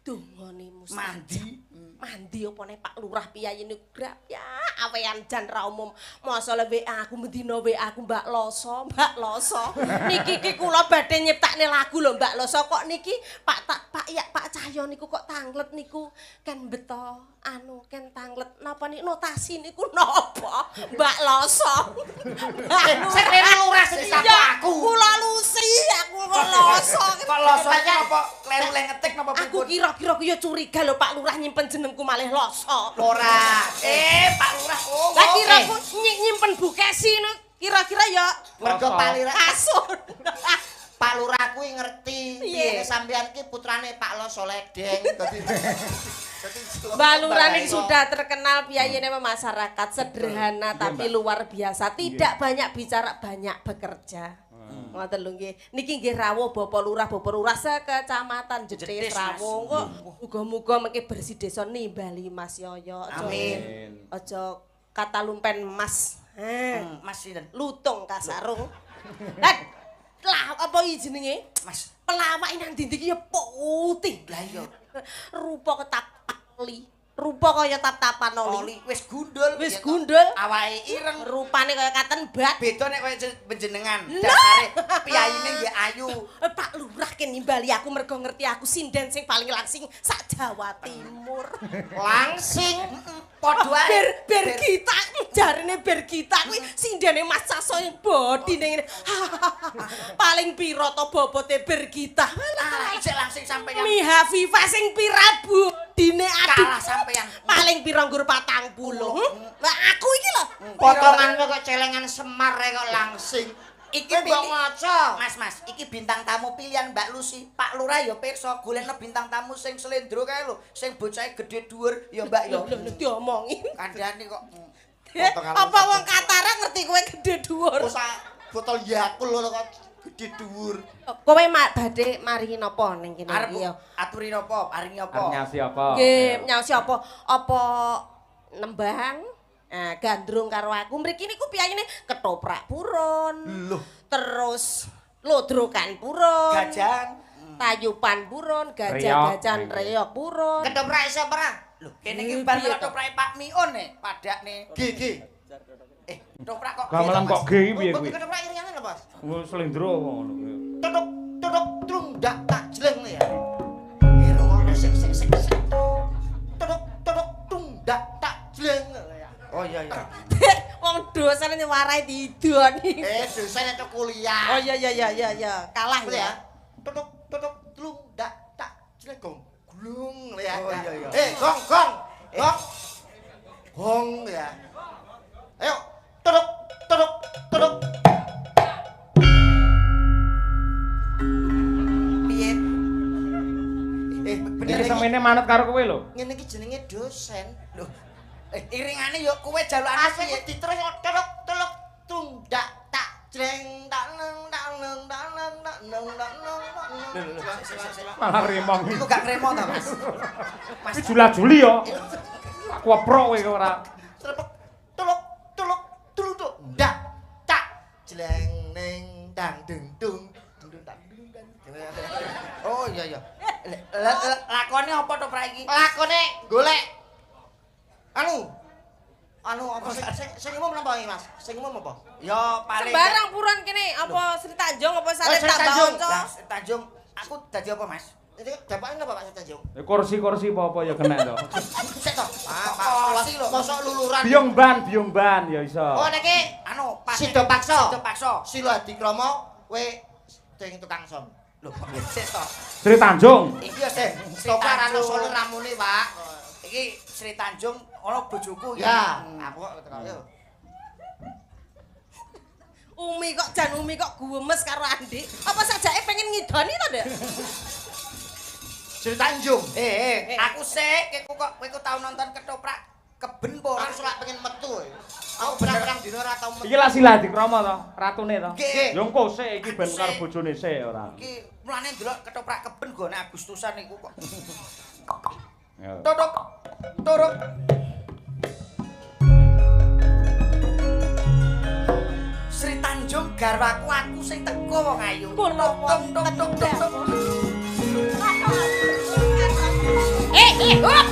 dongane mustajab. Mandi. Mandi apa nek Pak Lurah piyayi niku grap ya awean jan ra umum. Masa le WA aku mendina WA aku Mbak Loso, Mbak Loso. Niki ki kula badhe nyiptakne lagu lho Mbak Loso kok niki Pak tak Pak ya Pak Cahyo niku kok tanglet niku ken beto anu ken tanglet napa niki notasi niku napa Mbak Loso. Sing rene lurah sing Iya, disapa aku. Kula Lusi, aku kok Loso. Kok loso napa kleru le ngetik napa Aku pripun? kira-kira ku ya curiga lho Pak Lurah nyimpen jenengku malih Loso. Ora. Pak Lurah. Oh. Lah kira ku nyimpen Bu Kesi no, kira-kira ya Mergo Loso. Pak Lurah kasur. Pak Lurah Aku ngerti piye sampean ki putrane Pak Loso Ledeng. Dadi Mbah Lurah ini sudah terkenal piyayine masyarakat sederhana tapi luar biasa. Tidak banyak bicara, banyak bekerja. Ngoten lho nggih. Niki nggih rawuh Bapak Lurah, Bapak Lurah sekecamatan Jetis rawuh. Kok muga-muga mengke bersih desa nimbali Mas Yoyo. Amin. Aja kata lumpen Mas. Mas sinten? Lutung kasarung. Lah lah apa iki jenenge? Mas, pelawak nang ndi iki ya putih. Lah iya. Rupa ketap-oli. Rupa kaya tap-tapan oli. Wis gundul. Wis gundul. Awake ireng. Rupane kaya katen bat. Beda nek kaya panjenengan. Dasare piyayine nggih ayu. Pak Lurah ki nimbali aku mergo ngerti aku sinden sing paling langsing sak Jawa Timur. Langsing. Padha ae. Bergita jarene Bergita kuwi sindene Mas Saso bodine ngene. Paling pira to bobote Bergita? Lah isih langsing sampeyan. Miha Viva sing pira bodine aduh. Kalah sampeyan. Paling pira nggur 40. Lah aku iki lho. Potonganmu kok celengan Semar kok langsing. Iki mbok ngaca. Mas, Mas, iki bintang tamu pilihan Mbak Lucy. Pak Lurah ya pirsa golekno bintang tamu sing slendro kae lho, sing bocahe gedhe dhuwur ya Mbak ya. Lho diomongi. Kandhane kok. Apa wong Katara ngerti kowe gedhe dhuwur? Kok sak botol Yakult lho kok gedhe dhuwur. Kowe mak badhe maringi napa ning kene iki ya? Aturi napa? Paringi apa? Arep nyaosi apa? Nggih, nyaosi apa? Apa nembang? Nah, gandrung karo aku mriki niku piyayine ketoprak purun. Loh, terus lodrokan purun, gajan, tayupan purun, gajah-gajan reok purun. Ketoprak iso ora? Lho, kene iki bar ketoprake Pak Miun e, padakne. G G. Ketoprak kok. Gamelan kok G piye kuwi? Ketoprak iringane lho, Mas. Slendro ngono kuwi. Tutuk tutuk trundak tak jleng ya. Ngrungokno sik sik sik. Tutuk tutuk tundak tak jleng. Oh iya iya. Wong dosen warai didoni. Dosen itu kuliah. Oh iya iya iya iya iya, kalah ya. Tutuk tutuk tlung dak tak jleng gong. Glung ya. Oh iya iya. Gong gong. Gong. Gong ya. Ayo, tutuk tutuk tutuk. Piye? Bener semene manut karo kowe lho. Ngene iki jenenge dosen. Lho. Iringane yo kowe jalukane piye? Diterus teluk teluk tundak tak jreng tak neng tak neng tak neng tak neng tak neng tak neng. Malah remong. Iku gak ngremo ta, Mas? Mas iki jula-juli yo. Aku weprok kowe ora. Srepek teluk teluk teluk ndak tak jreng neng dang dung dung dung tak dung dang. Oh iya iya. Lakone apa to Pra iki? Lakone golek Anu apa sing umum napa iki Mas? Sing umum apa? Ya paling sembarang purun kene apa Sri Tanjung apa Sari Tambak Onco? Lah Sri Tanjung aku dadi apa Mas? Iki dapake napa Pak Sri Tanjung? Ya kursi-kursi apa-apa ya kena to. Sik to. Pak, kursi lho. Mosok luluran. Biyung ban ya iso. Oh niki anu Sida Paksa. Sida Paksa. Sila Adikrama kowe sing tukang som. Lho sik to. Sri Tanjung. Iki ya sik. Sri Tanjung solo ramune, Pak. Iki Sri Tanjung ana bojoku iki. Ya, aku kok teko. Yo. Umi kok jan Umi kok guwemes karo Andik. Apa sajake pengen ngidoni to, Dek? Sri Tanjung. Aku sik kowe kok tau nonton ketoprak keben po ora? Aku selak pengen metu. Aku berang-berang dina ora tau metu. Iki lah Sila Adikrama to, ratune to. Yo engko sik iki ben karo bojone sik ora. Iki mulane ndelok ketoprak keben gone Agustusan iku kok. Tutuk turuk. Sri Tanjung garwaku aku sing teko wong ayu. Tung tung tung tung. Hop.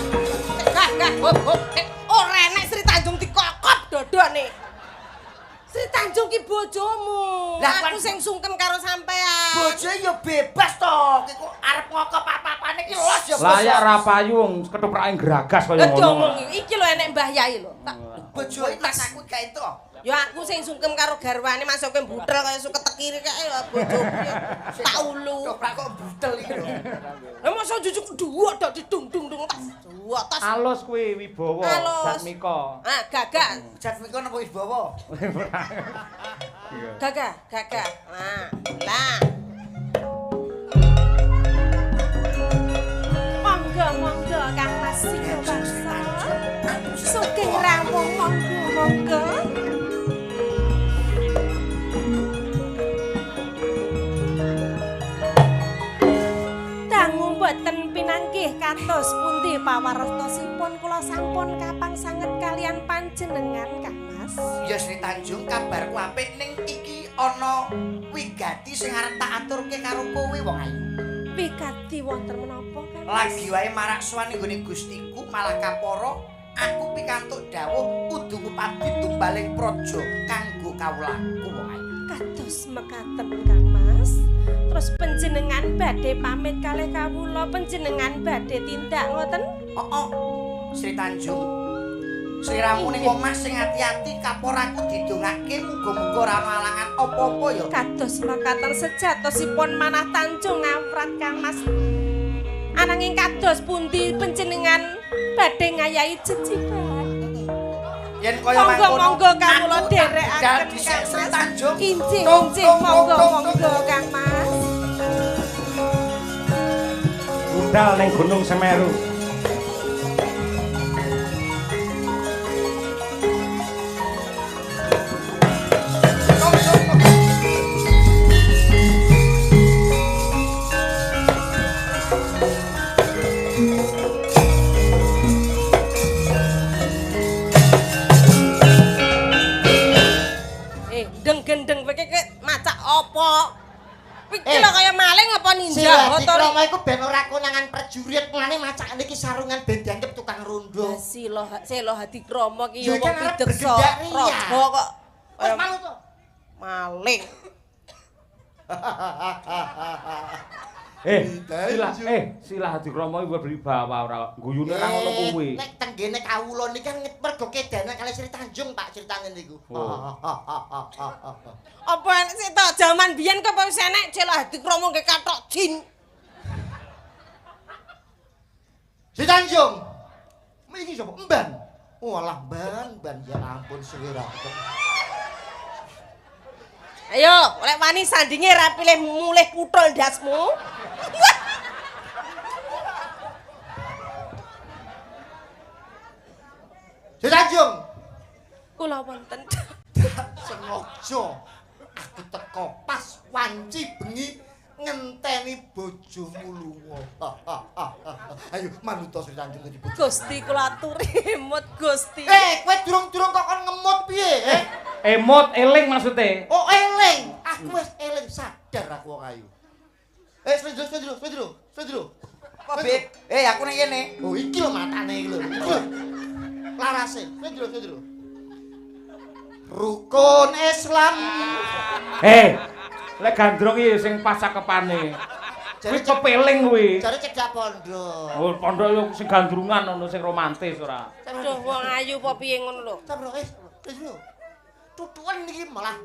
Gah hop hop. Ora enek Sri Tanjung dikokop dodone. Sri Tanjung ki bojomu. Lah aku sing sungkem karo sampean. Bojo ya bebas to. Ki kok arep ngokop apa-apane ki los ya. Lah ya ora payu wong ketoprake gragas kaya ngono. Iki lho enek Mbah Yai lho. Tak bojo tas aku gak entuk. Ya aku sing sungkem karo garwane masuke mbutel kaya suket kiri kae ya bojoku. Tak ulu. Ketoprak kok mbutel iki lho. Lah mosok jujuk dhuwur tok didung-dung tas. Dhuwur tas. Alus kuwi Wibawa Jatmika. Ah, gagah. Jatmika napa Wibawa? Gagah, gagah. Nah, lah. Sugeng rawuh monggo monggo. Dangu mboten pinanggih kados pundi pawartosipun kula sampun kapang sanget kalian panjenengan Kang Mas. Ya Sri Tanjung kabarku apik ning iki ana wigati sing arep tak aturke karo kowe wong ayu. Wigati wonten menapa Kang Mas? Lagi wae marak sowan ning gone Gustiku malah kapara aku pikantuk dawuh kudu ngupadi tumbaling praja kanggo kawulaku wong ayu. Kados mekaten Kang Mas. Terus panjenengan badhe pamit kalih kawula, panjenengan badhe tindak ngoten? Heeh. Sri Tanjung, sliramu ning omah sing ati-ati kapor aku didongake muga-muga ora ana alangan apa-apa ya. Kados mekaten sejatosipun manah Tanjung ngawrat Kang Mas. Ananging kados pundi panjenengan badhe ngayahi jejibahan? Yen kaya mangkono monggo kawula dherekaken dhisik Sri Tanjung. Injih injih monggo monggo Kang Mas. Budal ning Gunung Semeru. Gendeng kowe iki macak apa? Iki lho kaya maling apa ninja? Sila iku ben ora konangan prajurit, mulane macakane iki sarungan ben dianggep tukang rondo. Sila Sela Hadikrama ki ya wong pideksa raja kok. Wis malu to. Maling. Sila Hadikrama iku berwibawa ora guyune ora ngono kuwi. Nek tenggene kawula niki kan mergo kedana kalih Sri Tanjung Pak critane niku. Apa enek sik to jaman biyen kok wis enek Sila Hadikrama nggih kathok jin. Sri Tanjung. Iki sapa? Emban. Walah ban ya ampun suwe ra. Ayo, lek wani sandinge ra pilih mulih puthul ndasmu. Sri Tanjung. Kula wonten. Sengaja aku teko pas wanci bengi ngenteni bojomu lunga. Ayo manut Sri Tanjung dadi bojo. Gusti kula aturi emut Gusti. Eh, kowe durung-durung kok kon ngemut piye, eh? Emut eling maksude. Oh, eling. Aku wis eling sadar aku wong ayu. Eh, Sendro. Apa, Beb? Eh, aku ning kene. Oh, iki lho matane iki lho. Iki lho. Larase. Sendro. Rukun Islam. Eh, lek gandrung iki sing pas cakepane. Kuwi kepeling kuwi. Jare cedhak pondok. Oh, pondok yo sing gandrungan ono sing romantis ora. Duh, wong ayu apa piye ngono lho. Sabro, Sendro. Tutukan niki malah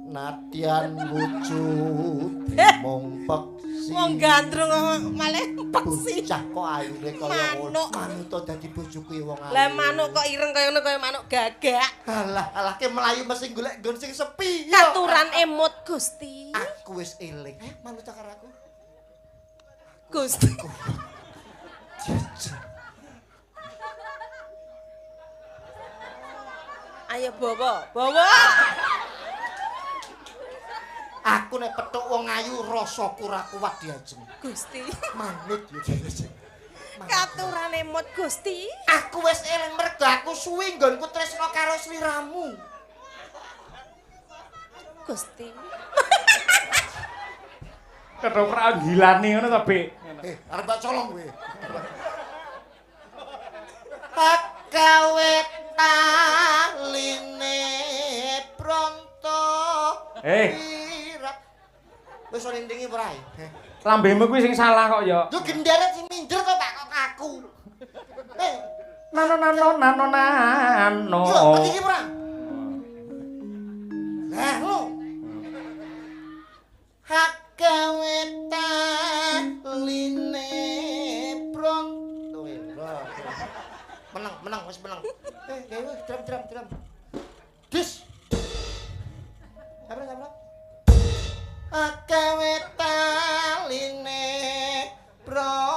Natian wujud mung peksi. Wong gandrung malah peksi. Bocah kok ayune kaya ngono. Manut dadi bojoku wong ayu. Lah manuk kok ireng kaya ngono kaya manuk gagak. Alah, alah ke mlayu mesti golek nggon sing sepi. Katuran emut Gusti. Aku wis eling. Manut karo aku. Gusti. Ayo bawa, bawa. Aku nek petuk wong ayu rasaku ora kuat diajeng. Gusti. Manut ya diajeng. Katurane mut Gusti. Aku wis eling mergo aku suwi nggonku tresna karo sliramu. Gusti. Ketoprak gilane ngono to, Bik. Arep tak colong kowe. Tak gawe taline pronto. Wis lindingi ora? Lambemu kuwi sing salah kok ya. Yo gendere sing minder kok Pak kok aku. Nano nano nano nano. Yo iki ora? Lah lho. Hak gawe taline pronto. Menang, wis menang. Gawe drum. Dis. Sabar. Gawe taline pronto.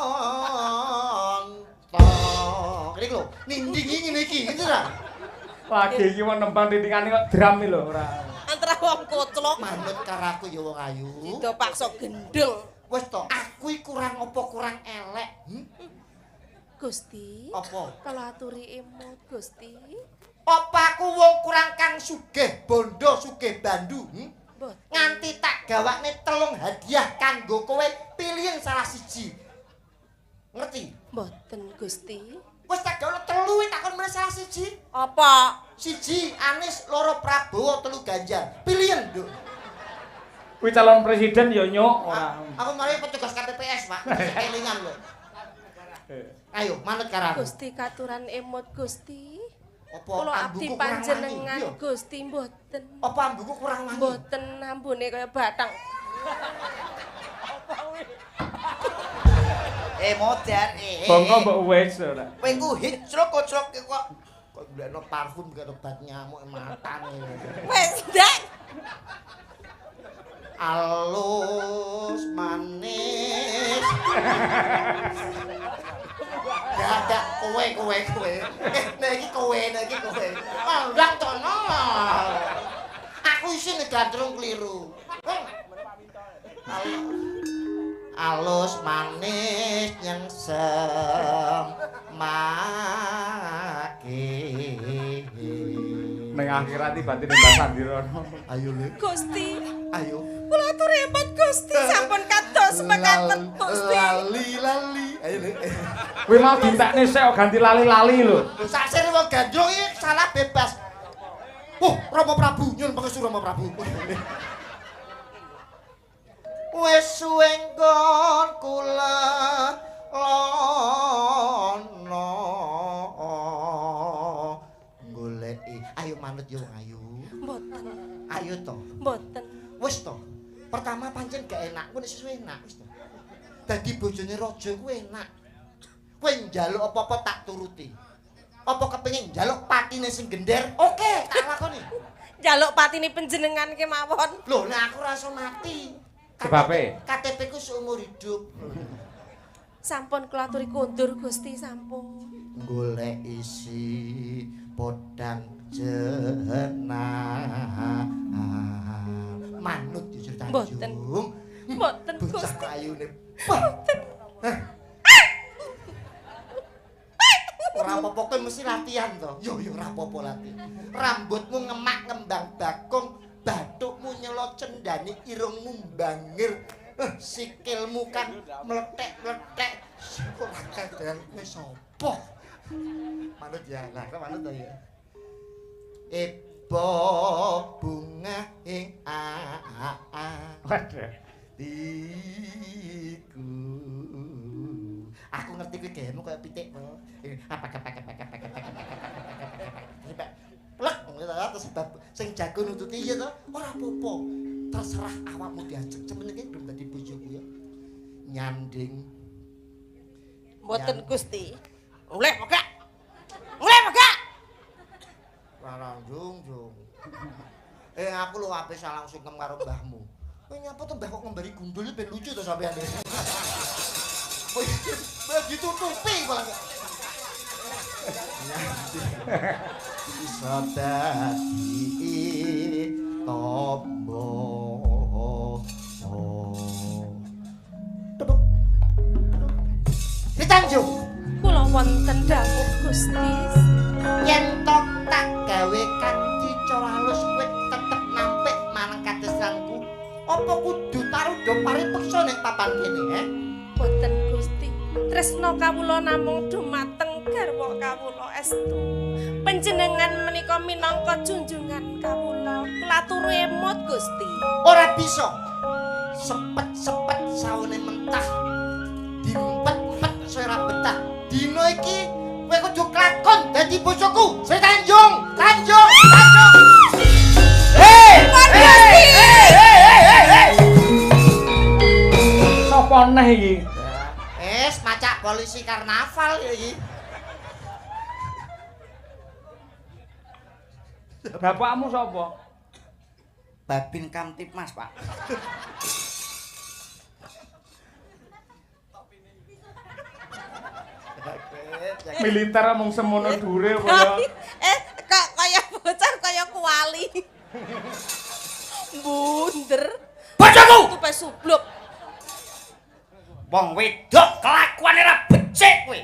Lagi iki wong nembang titingane kok drum iki lho ora. Antara wong koclok Manut karo aku ya wong ayu. Dida paksa gendeng. Wis to, aku iki kurang apa kurang elek? Gusti. Apa? Kula aturi emut Gusti. Apa aku wong kurang kang sugih bondo sugih bandu? Mboten. Nganti tak gawakne 3 hadiah kanggo kowe, pilihin salah siji. Ngerti? Mboten Gusti. Wis tak gawakne 3 tak kon milih salah siji. Apa? 1 Anies, 2 Prabowo, 3 Ganjar. Pilihin, Nduk. Kuwi calon presiden ya nyuk ora. Aku mari petugas KPPS, Pak. Kelingan lho. Ayo manut karo aku. Gusti katuran emut Gusti. Apa Kula abdi ambuku kurang wangi? panjenengan Iya. Gusti mboten. Apa ambuku kurang wangi? Mboten ambune kaya batang. Modar. Bongko mbok wis ora. Kowe ku hicruk kocrok kok. Kok golekno parfum karo obat nyamuk matane. Wis ndak. Alus manis. Gak kowe. Nek iki kowe, nek iki kowe. Pandang tono. Aku isin gandrung kliru. Alus manis nyengsem maki. Ning akhirat iki batine Mbah Sandirono. Ayo Le. Gusti. Ayo. Kula aturi emut Gusti sampun kados mekaten Gusti. Lali. Ayo Le. Kuwi mau dintekne sik kok ganti lali-lali lho. Sak sire wong gandrung iki salah bebas. Oh, Rama Prabu, nyuwun pangestu Rama Prabu. Wis suwe nggon kula lono goleki. Ayo manut yo ayu. Mboten. Ayo to. Mboten. Wis to. Pertama pancen gak enak, kuwi nek suwe enak wis to. Dadi bojone raja kuwi enak. Kowe njaluk apa-apa tak turuti. Apa kepengin njaluk patine sing gender? Oke, tak lakoni. Njaluk patine panjenengan kemawon. Lho, nek aku ora iso mati. Sebabe? KTP ku seumur hidup. Sampun kula aturi kondur Gusti sampun. Golek isi podang jenah. Manut jujur Tanjung. Mboten. Mboten Bocah Gusti. ayune. Mboten. Ora apa-apa kowe mesti latihan to. Yo yo ora apa-apa latihan. Rambutmu ngemak ngembang bakung, bathukmu nyelo cendani, irungmu bangir, sikilmu kan mlethek-mlethek. Ora kadean kowe sapa? Manut ya, lah kok manut to ya. Ebo bunga ing a. Waduh. Iku. Aku ngerti kuwi gayemu kaya pitik to. Apa plek terus sing jago nututi ya to. Ora apa-apa. Terserah awakmu diajeng. Semenenge belum dadi bojoku ya. Nyanding. Mboten Gusti. Mulih pegak. Mulih pegak. Ora jung-jung. Aku lho ape salang sungkem karo mbahmu. Kowe nyapa to mbah kok ngembari gundul ben lucu to sampean. Kowe ditutupi malah. Bisa dadi tombo. Tepuk. Ditanjung. Kula wonten dawuh Gusti. Yen to tak gawe kanthi cara halus kowe tetep nampik marang kadesranku. Apa kudu tarudo paripeksa ning papan kene, he? Boten Gusti. Tresna kawula namung dumateng garwa kawula estu. Panjenengan menika minangka junjungan kawula. Kula turu emut Gusti. Ora bisa. Sepet-sepet saune mentah. Dimpet-empet ora betah. Dina iki kowe kudu klakon dadi bojoku. Sri Tanjung, Tanjung, Tanjung. Hei! Hei! Sopo neh iki? Es macak polisi karnaval iki. Bapakmu sapa? Babin Kamtibmas, Pak. Militer mung semono dure kaya kok kaya Kuali. Bunder. Bojoku. Tupe subluk. Wong wedok kelakuane ra becik kowe.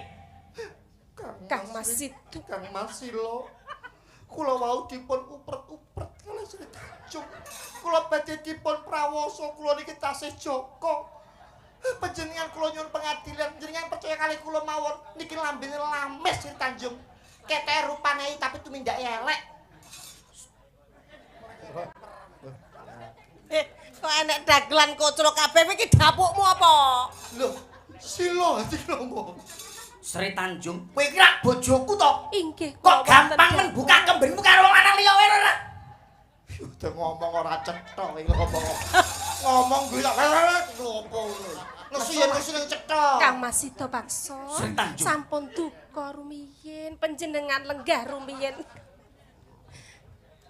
Kang Mas Sido. Kang Mas Silo. Kula wau dipun upret-upret kalih Sri Tanjung. Kula badhe dipun prawasa kula niki tasih jaka. Panjenengan kula nyuwun pengadilan, panjenengan percaya kalih kula mawon niki lambene lames Sri Tanjung. Ketoke rupane tapi tumindake elek. Kok enek dagelan kocro kabeh iki dapukmu apa? Lho, Silo dikromo. Sri Tanjung, kowe iki rak bojoku to? Inggih. Kok gampang men buka kembenmu karo wong lanang liya wae ora? Udah ngomong ora cetha iki ngomong. Ngomong kuwi tak ngopo ngono. Nesu yen nesu ning cetha. Kang Mas Sida Paksa. Sampun duka rumiyin, panjenengan lenggah rumiyin.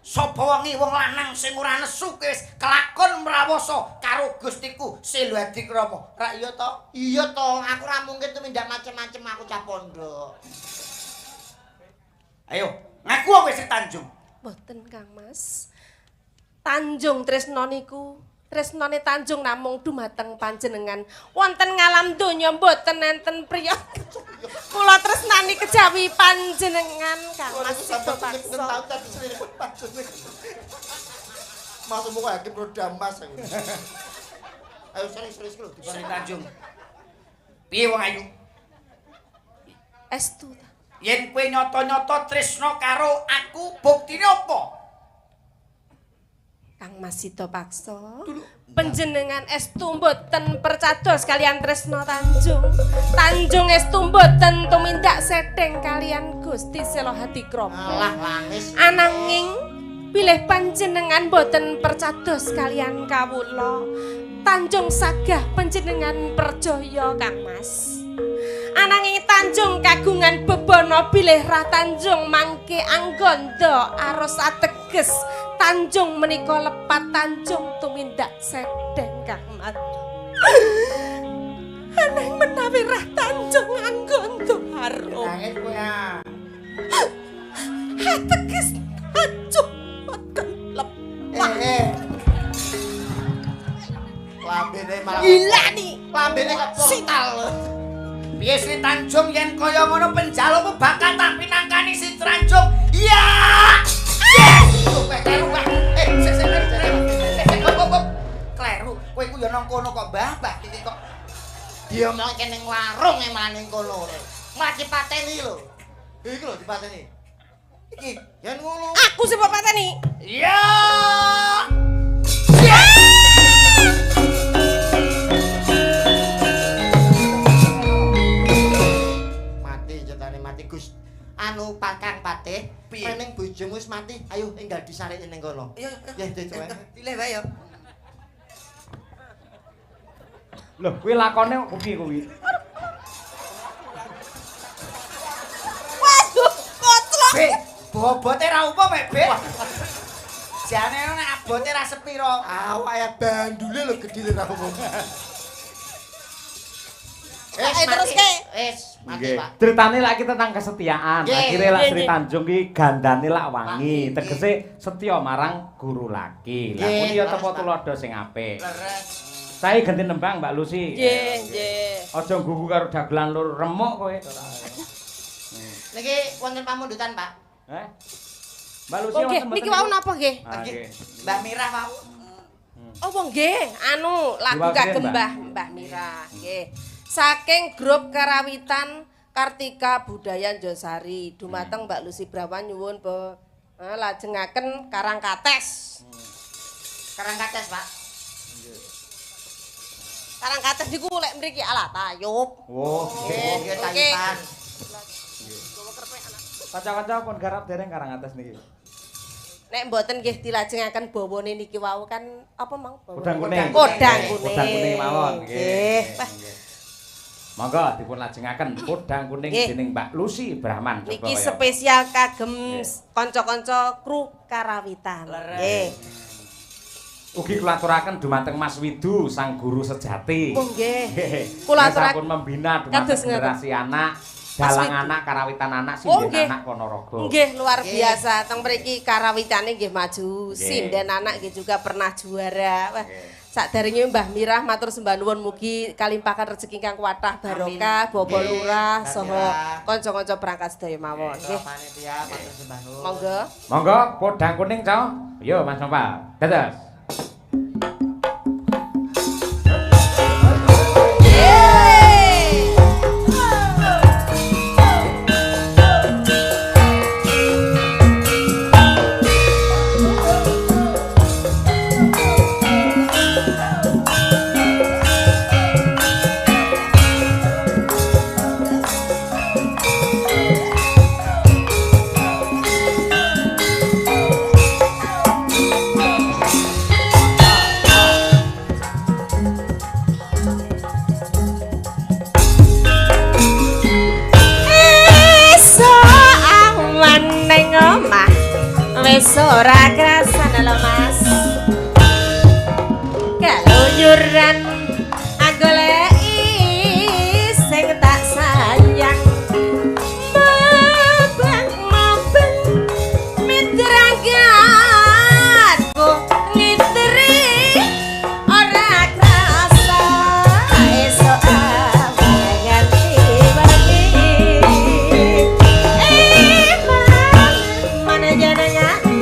Sapa wengi wong lanang sing ora nesu wis kelakon mrawasa karo Gustiku Selo Adikrama. Rak iya to? Iya to, aku ora mungkin tumindak macem-macem aku cah pondok. Ayo, ngaku kowe Sri Tanjung. Mboten Kang Mas. Tanjung tresna niku, tresnane Tanjung namung dumateng panjenengan. Wonten ngalam donya mboten enten priya. Kula tresnani kejawi panjenengan Kang Mas Sida Paksa. Masuk muka hakim roda emas. Ayo serius-serius lho. Sri Tanjung. Piye wong ayu? Estu ta. Yen kowe nyata-nyata tresna karo aku, buktine apa? Kang Mas Sida Paksa, panjenengan estu mboten percados kalian tresna Tanjung. Tanjung estu mboten tumindak sedeng kalian Gusti Selo Hadikrama. Alah langis. Ananging bilih panjenengan mboten percados kalian kawula, Tanjung sagah panjenengan percaya Kang Mas. Ananging Tanjung kagungan bebana bilih Rah Tanjung mangke angganda aros ateges Tanjung menika lepat Tanjung tumindak sedeng Kang Mas. Ananging menawi Rah Tanjung angganda aros Nangis kowe ah. Ateges Tanjung boten lepat. Lambene malah Gila nih. Lambene kok portal. Piye Sri Tanjung yen kaya ngono penjalukmu bakal tak pinangkani Sri Tanjung. Iya. Yes. Kleru, Pak. Sik sik sik. Kleru. Kowe iku ya nang kono kok, Mbah, Mbah iki kok diomongke ning warung e malah ning kono. Malah dipateni lho. Iki lho dipateni. Iki yen ngono. Aku sing mbok pateni. Iya. Mati Gus. Anu Kang Patih, rening bojomu wis mati, ayo enggal disareke ning kono. Iya, ya coba. Pilih wae ya. Lho, kuwi lakone kok piye kuwi? Waduh, koclok. Be, bobote ra umum e, Be. Jane nek abote ra sepiro. Awake bandule lho gedhe ra umum. Terus ke? Wis, mati, Pak. Ceritane lak iki tentang kesetiaan. Akhire lak Sri Tanjung ki gandane lak wangi, tegese setya marang guru laki. Lah kuwi ya tepo tuladha sing apik. Leres. Saya ganti nembang Mbak Lucy. Nggih, nggih. Aja nggugu karo dagelan lur remuk kowe. Niki wonten pamundutan, Pak. Heh. Mbak Lucy wonten. Niki wau napa nggih? Mbak Mirah wau. Oh, nggih, anu lagu kagem Mbah Mirah, nggih. Saking grup Karawitan Kartika Budaya Njosari dumateng Mbak Lucy Brawan nyuwun lajengaken Karangkates. Karangkates, Pak. Karangkates niku lek mriki ala tayub. Oh, nggih tayuban. Kanca-kanca pun garap dereng Karangkates niki. Nek mboten nggih dilajengaken bawane niki wau kan apa mang? Podang kuning. Podang kuning. Podang kuning mawon nggih. Monggo dipun lajengaken podang kuning dening Mbak Lucy Brahman. Niki spesial kagem kanca-kanca kru Karawitan. Nggih. Ugi kula aturaken dumateng Mas Widu sang guru sejati. Oh nggih. Kula aturaken sampun membina dumateng generasi anak Dalang anak, karawitan anak, Oh, sinden nggih. anak Ponorogo. Nggih, luar biasa. Teng mriki karawitane nggih maju. Nggih. Sinden anak nggih juga pernah juara. Wah, Nggih. sakderenge Mbah Mirah matur sembah nuwun mugi kalimpahan rezeki ingkang kathah barokah, Bapak Nggih, Lurah Mbah saha Mirah. kanca-kanca perangkat sedaya mawon. Nggih. Panitia matur sembah nuwun. Monggo. Monggo podang kuning, Cok. Yo Mas Nopal. Dados. Esuk awan ning omah wis ora krasan lho Mas. Keluyuran goleki sing tak sayang. Mabang-mabang mitrangganku ngitri ora krasa esuk awan nganti wengi. Mana jeneng ati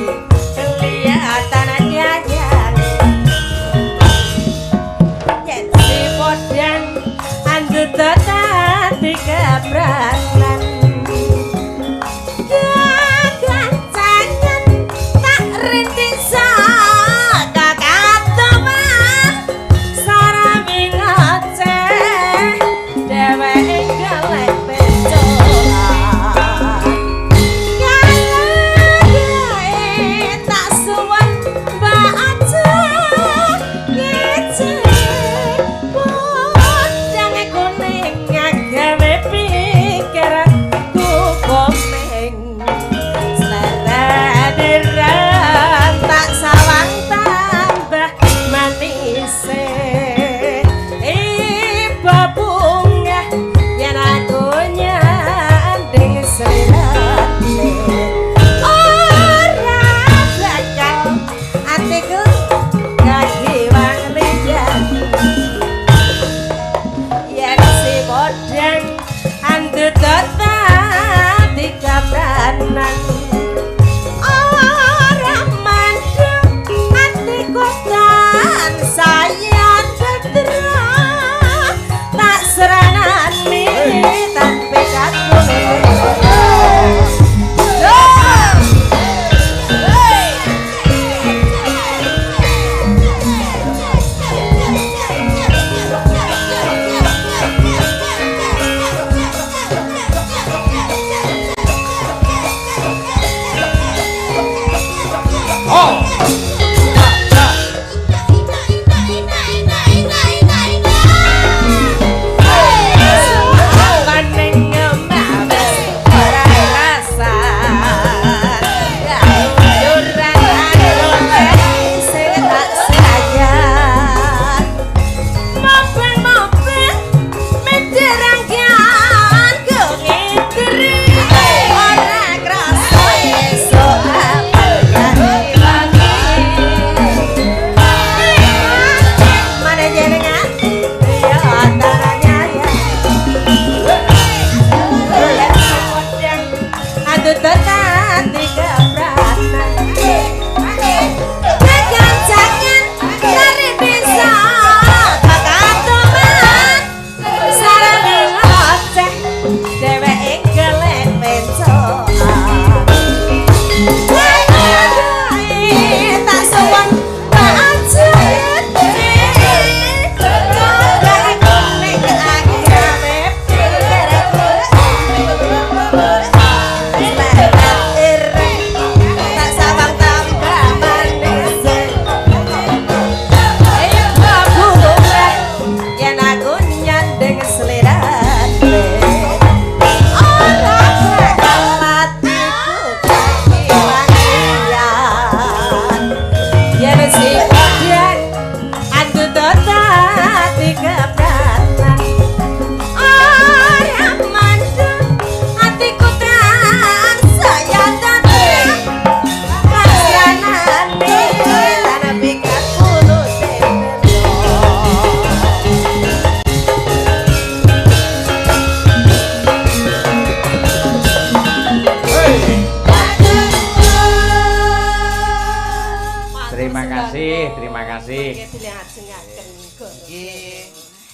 kasih, terima kasih. Nggih dilajengaken. Nggih.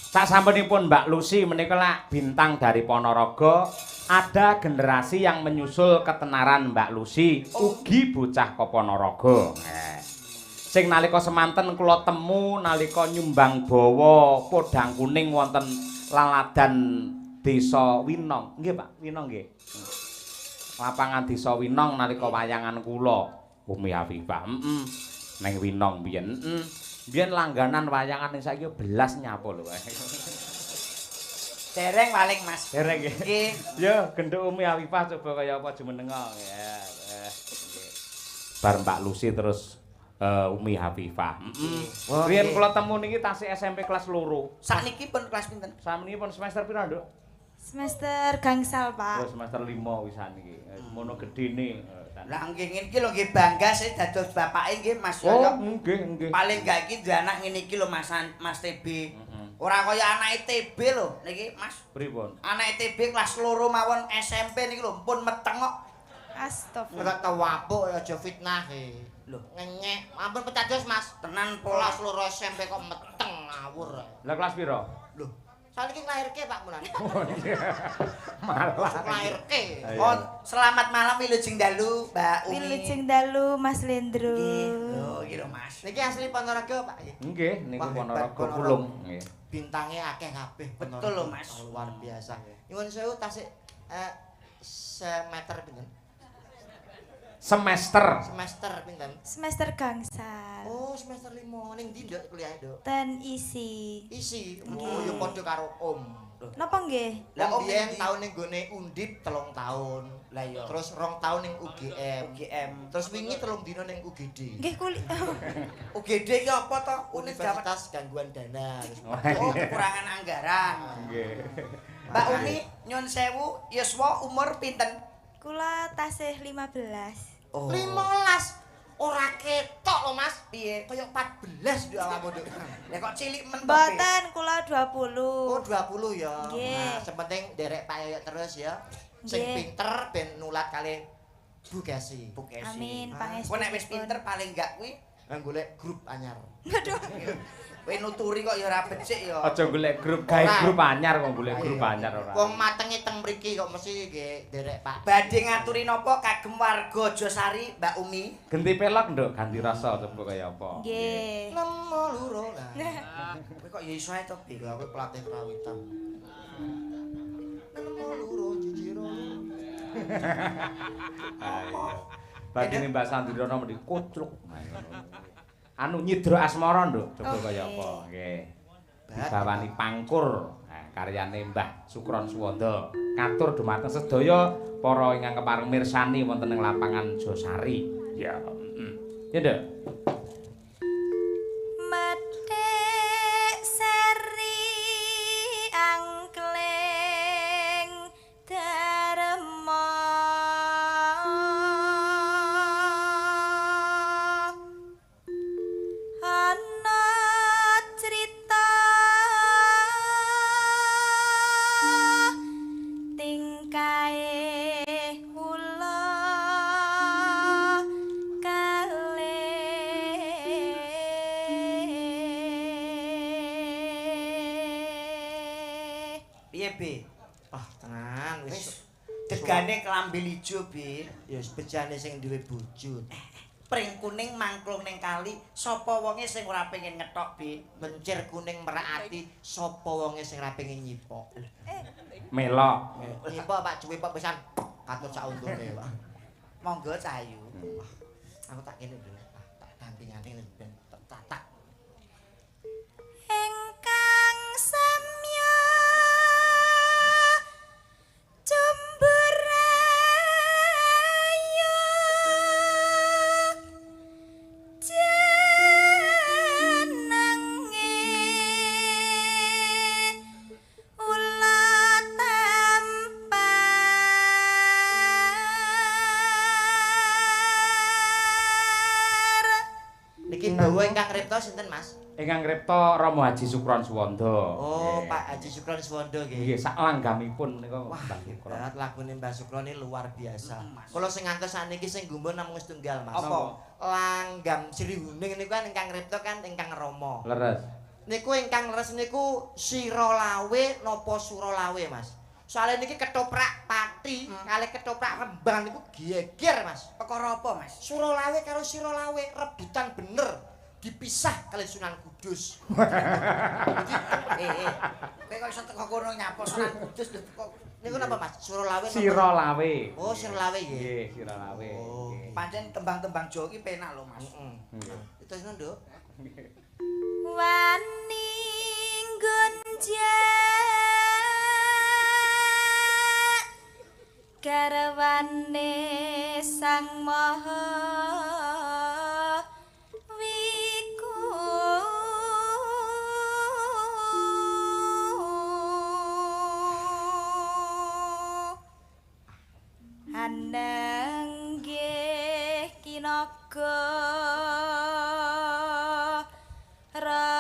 Sak sampunipun Mbak Lucy menika lak bintang dari Ponorogo, ada generasi yang menyusul ketenaran Mbak Lucy, ugi bocah ka Ponorogo. Sing nalika semanten kula temu nalika nyumbang bawa podang kuning wonten laladan Desa Winong. Nggih, Pak, Winong nggih. Lapangan Desa Winong nalika wayangan kula Umi Afifah. Heeh. Neng Winong biyen. Heeh. Biyen langganan wayangan ning saiki belas nyapa lho. Dereng paling Mas. Dereng nggih. Nggih. Yo genduk Umi Afifah coba kaya apa jumenenga. Ya. Nggih. Bar Mbak Lucy terus Umi Hafifah. Heeh. Riyen kula temu niki tasih SMP kelas 2. Sakniki pun kelas pinten? Sakniki pun semester pira, Nduk? Semester gangsal, Pak. Oh, semester 5 wisan iki. Mono gedene. Lah nggih ngene iki lho nggih bangga sih dados bapake nggih Mas Oh, Yoyo. nggih, nggih. Paling gak iki duwe anak ngene iki lho Mas Mas TB. Ora kaya anake TB lho niki Mas. Pripun? Anake TB kelas 2 mawon SMP niki lho pun meteng kok. Astagfirullah. Ora tawapuk aja fitnah e. Lho, ngenyek. Ampun pecados, Mas. Tenan pola Kelas 2 SMP kok meteng ngawur. Lah kelas pira? Lho, Saiki nglairke Pak Mulan. Oh iya. Malah nglairke. Oh, selamat malam wilujeng dalu, Mbak Umi. Wilujeng dalu Mas Lendro. Nggih. Lho, iki lho Mas. Niki asli Ponorogo, Pak. Nggih, niku Ponorogo Pulung. Nggih. Bintange akeh kabeh. Betul lho, Mas. Luar biasa. Nyuwun sewu tasik semeter pinten? Semester. Semester pinten? Semester gangsal. Oh, semester 5. Ning ndi, Nduk, kuliah, Nduk? Ten isi. Isi. Oh, ya padha karo Om. Napa nggih? Lah Om biyen taun ning gone Undip 3 tahun. Lah iya. Terus 2 tahun ning UGM. UGM. Terus wingi 3 dina ning UGD. Nggih kuli. UGD iki apa to? Universitas Gangguan Dana. Oh, kekurangan anggaran. Nggih. Mbak Umi nyun sewu yuswa umur pinten? Kula tasih 15. Oh. 15. Ora ketok lho, Mas. Piye? Kaya 14 nduk awakmu, Nduk. Lah kok cilik men to? Mboten, kula 20. Oh, 20 ya. Nggih. Nah, sepenting nderek Pak Yoyok terus ya. Sing pinter ben nulat kalih Bu Kesi. Bu Kesi. Amin, pangestu. Kowe nek wis pinter paling enggak kuwi nang golek grup anyar. Aduh. Kowe nuturi kok ya ora becik ya. Aja golek grup, gawe grup anyar kok golek grup anyar ora. Wong matenge teng mriki kok mesti nggih nderek Pak. Badhe ngaturi napa kagem warga Josari Mbak Umi? Genti pelok, Nduk, ganti rasa coba kaya apa. Nggih. Nemo loro lah. Kowe kok ya iso ae to, Bi? Lah kowe pelatih kerawitan. Nemo loro jijiro. Badhe Mbak Sandriana mendhi kucluk. Anu Nyidra Asmara, Nduk, coba kaya apa. Nggih. Dibawani Pangkur, karyane Mbah Sukron Suwanda. Katur dumateng sedaya para ingkang kepareng mirsani wonten ing lapangan Josari. Ya, heeh. Ya, Nduk. Methik seri angkling darma. Ana crita tingkae ula kalih. Piye, Bi? Ah, tenan wis. Degane klambi ijo, Bi. Ya wis bejane sing duwe bojo. Pring kuning mangklung ning kali, sapa wonge sing ora pengen ngetok, Bi? Mencir kuning merak ati, sapa wonge sing ora pengen nyipok? Melok. Nyipok Pak Cuwi Pak pisan katut sak untune, Pak. Monggo Cahayu. Aku tak kene lho. Tak dampingane ben tatak. Ingkang samya cumburayu jenenge ula tampar. Niki bawa ingkang ripta sinten, Mas? Ingkang ripta Rama Haji Sukron Suwanda. Oh, Pak Haji Sukron Suwanda nggih. Nggih, sak langgamipun menika Wah, Mbah Sukron. hebat lagune Mbah Sukron ini luar biasa. Kula sing ngantos sakniki sing gumun namung setunggal, Mas. Apa? Langgam Sri Huning niku kan ingkang ripta kan ingkang Rama. Leres. Niku ingkang leres niku Siralawe napa Suralawe, Mas? Soale niki ketoprak Pati kalih ketoprak Rembang niku geger, Mas. Perkara apa, Mas? Suralawe karo Siralawe rebutan bener dipisah kalih Sunan Kudus. Eh, kowe kok iso teko kono nyapa Sunan Kudus lho kok. Niku napa, Mas? Suralawe napa? Siralawe. Oh, Siralawe nggih. Nggih, Siralawe. Oh. Nggih. Pancen tembang-tembang Jawa iki penak lho, Mas. Heeh. Nggih. Itu Nduk. Wani gonjak garwane Sang Maha Wiku Haneng nggih kinaga raja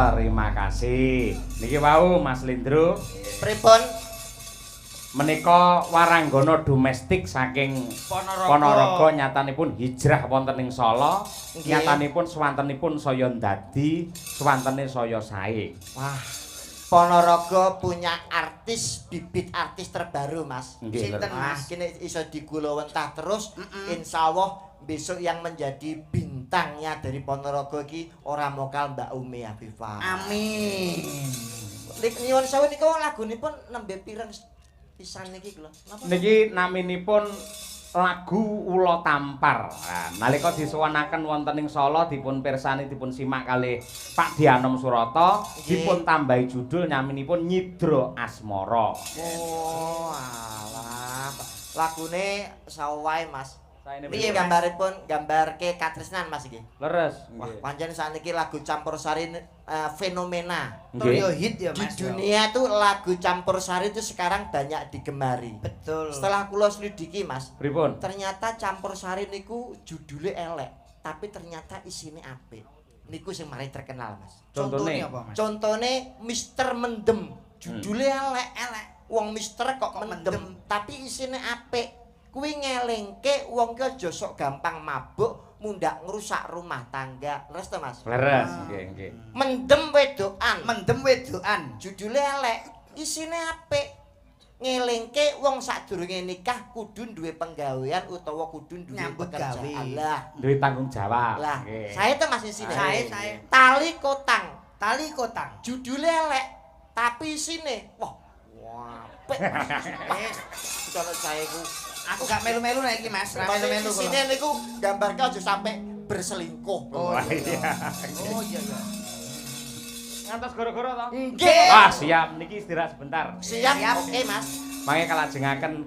Terima kasih. Niki wau Mas Lindro. Pripun? Menika waranggana domestik saking Ponorogo nyatanipun hijrah wonten ing Solo, nyatanipun swantenipun saya ndadi, swantene saya sae. Wah, Ponorogo punya artis, bibit artis terbaru, Mas. Sinten, Mas? Kene iso digulawentah terus, insyaallah besok yang menjadi bintangnya dari Ponorogo iki ora mokal Mbak Umi Afifah. Amin. Nyuwun sewu niku lagunipun nembe pireng pisan niki lho. Napa? Niki naminipun lagu Ula Tampar. Nah, nalika disuwunaken wonten ing Solo dipun pirsani dipun simak kalih Pak Dianom Surata, dipun tambahi judul naminipun Nyidra Asmara. Oh, alah. Lagune sawae, Mas. Piye gambaripun gambarke katresnan Mas iki? Leres. Wah, pancen sakniki lagu campur sari fenomena. Tur hit ya Mas. Di dunia tuh lagu campur sari itu sekarang banyak digemari. Betul. Setelah kula selidiki Mas, pripun? Ternyata campur sari niku judule elek, tapi ternyata isine apik. Niku sing mari terkenal Mas. Contone apa Mas? Contone Mister Mendem. Judule elek-elek. Wong Mister kok mendem, tapi isine apik. Kuwi ngelingke wong ki aja sok gampang mabuk, mundak ngrusak rumah tangga. Leres to, Mas? Leres, nggih, nggih. Mendem wedokan, mendem wedokan. Judule elek, isine apik. Ngelingke wong sadurunge nikah kudu duwe penggawean utawa kudu duwe pekerjaan. Lah, duwe tanggung jawab. Lah, sae to Mas isine? Sae, sae. Tali kotang, tali kotang. Judule elek, tapi isine wah, apik. Wis, cara sae ku. Aku gak melu-melu nek iki Mas, ra melu-melu kok. Isine niku gambarke aja sampe berselingkuh. Oh iya. Oh iya iya. Ngantos goro-goro to? Nggih. Ah, siap. Niki istirahat sebentar. Siap. Oke, Mas. Mangke kalajengaken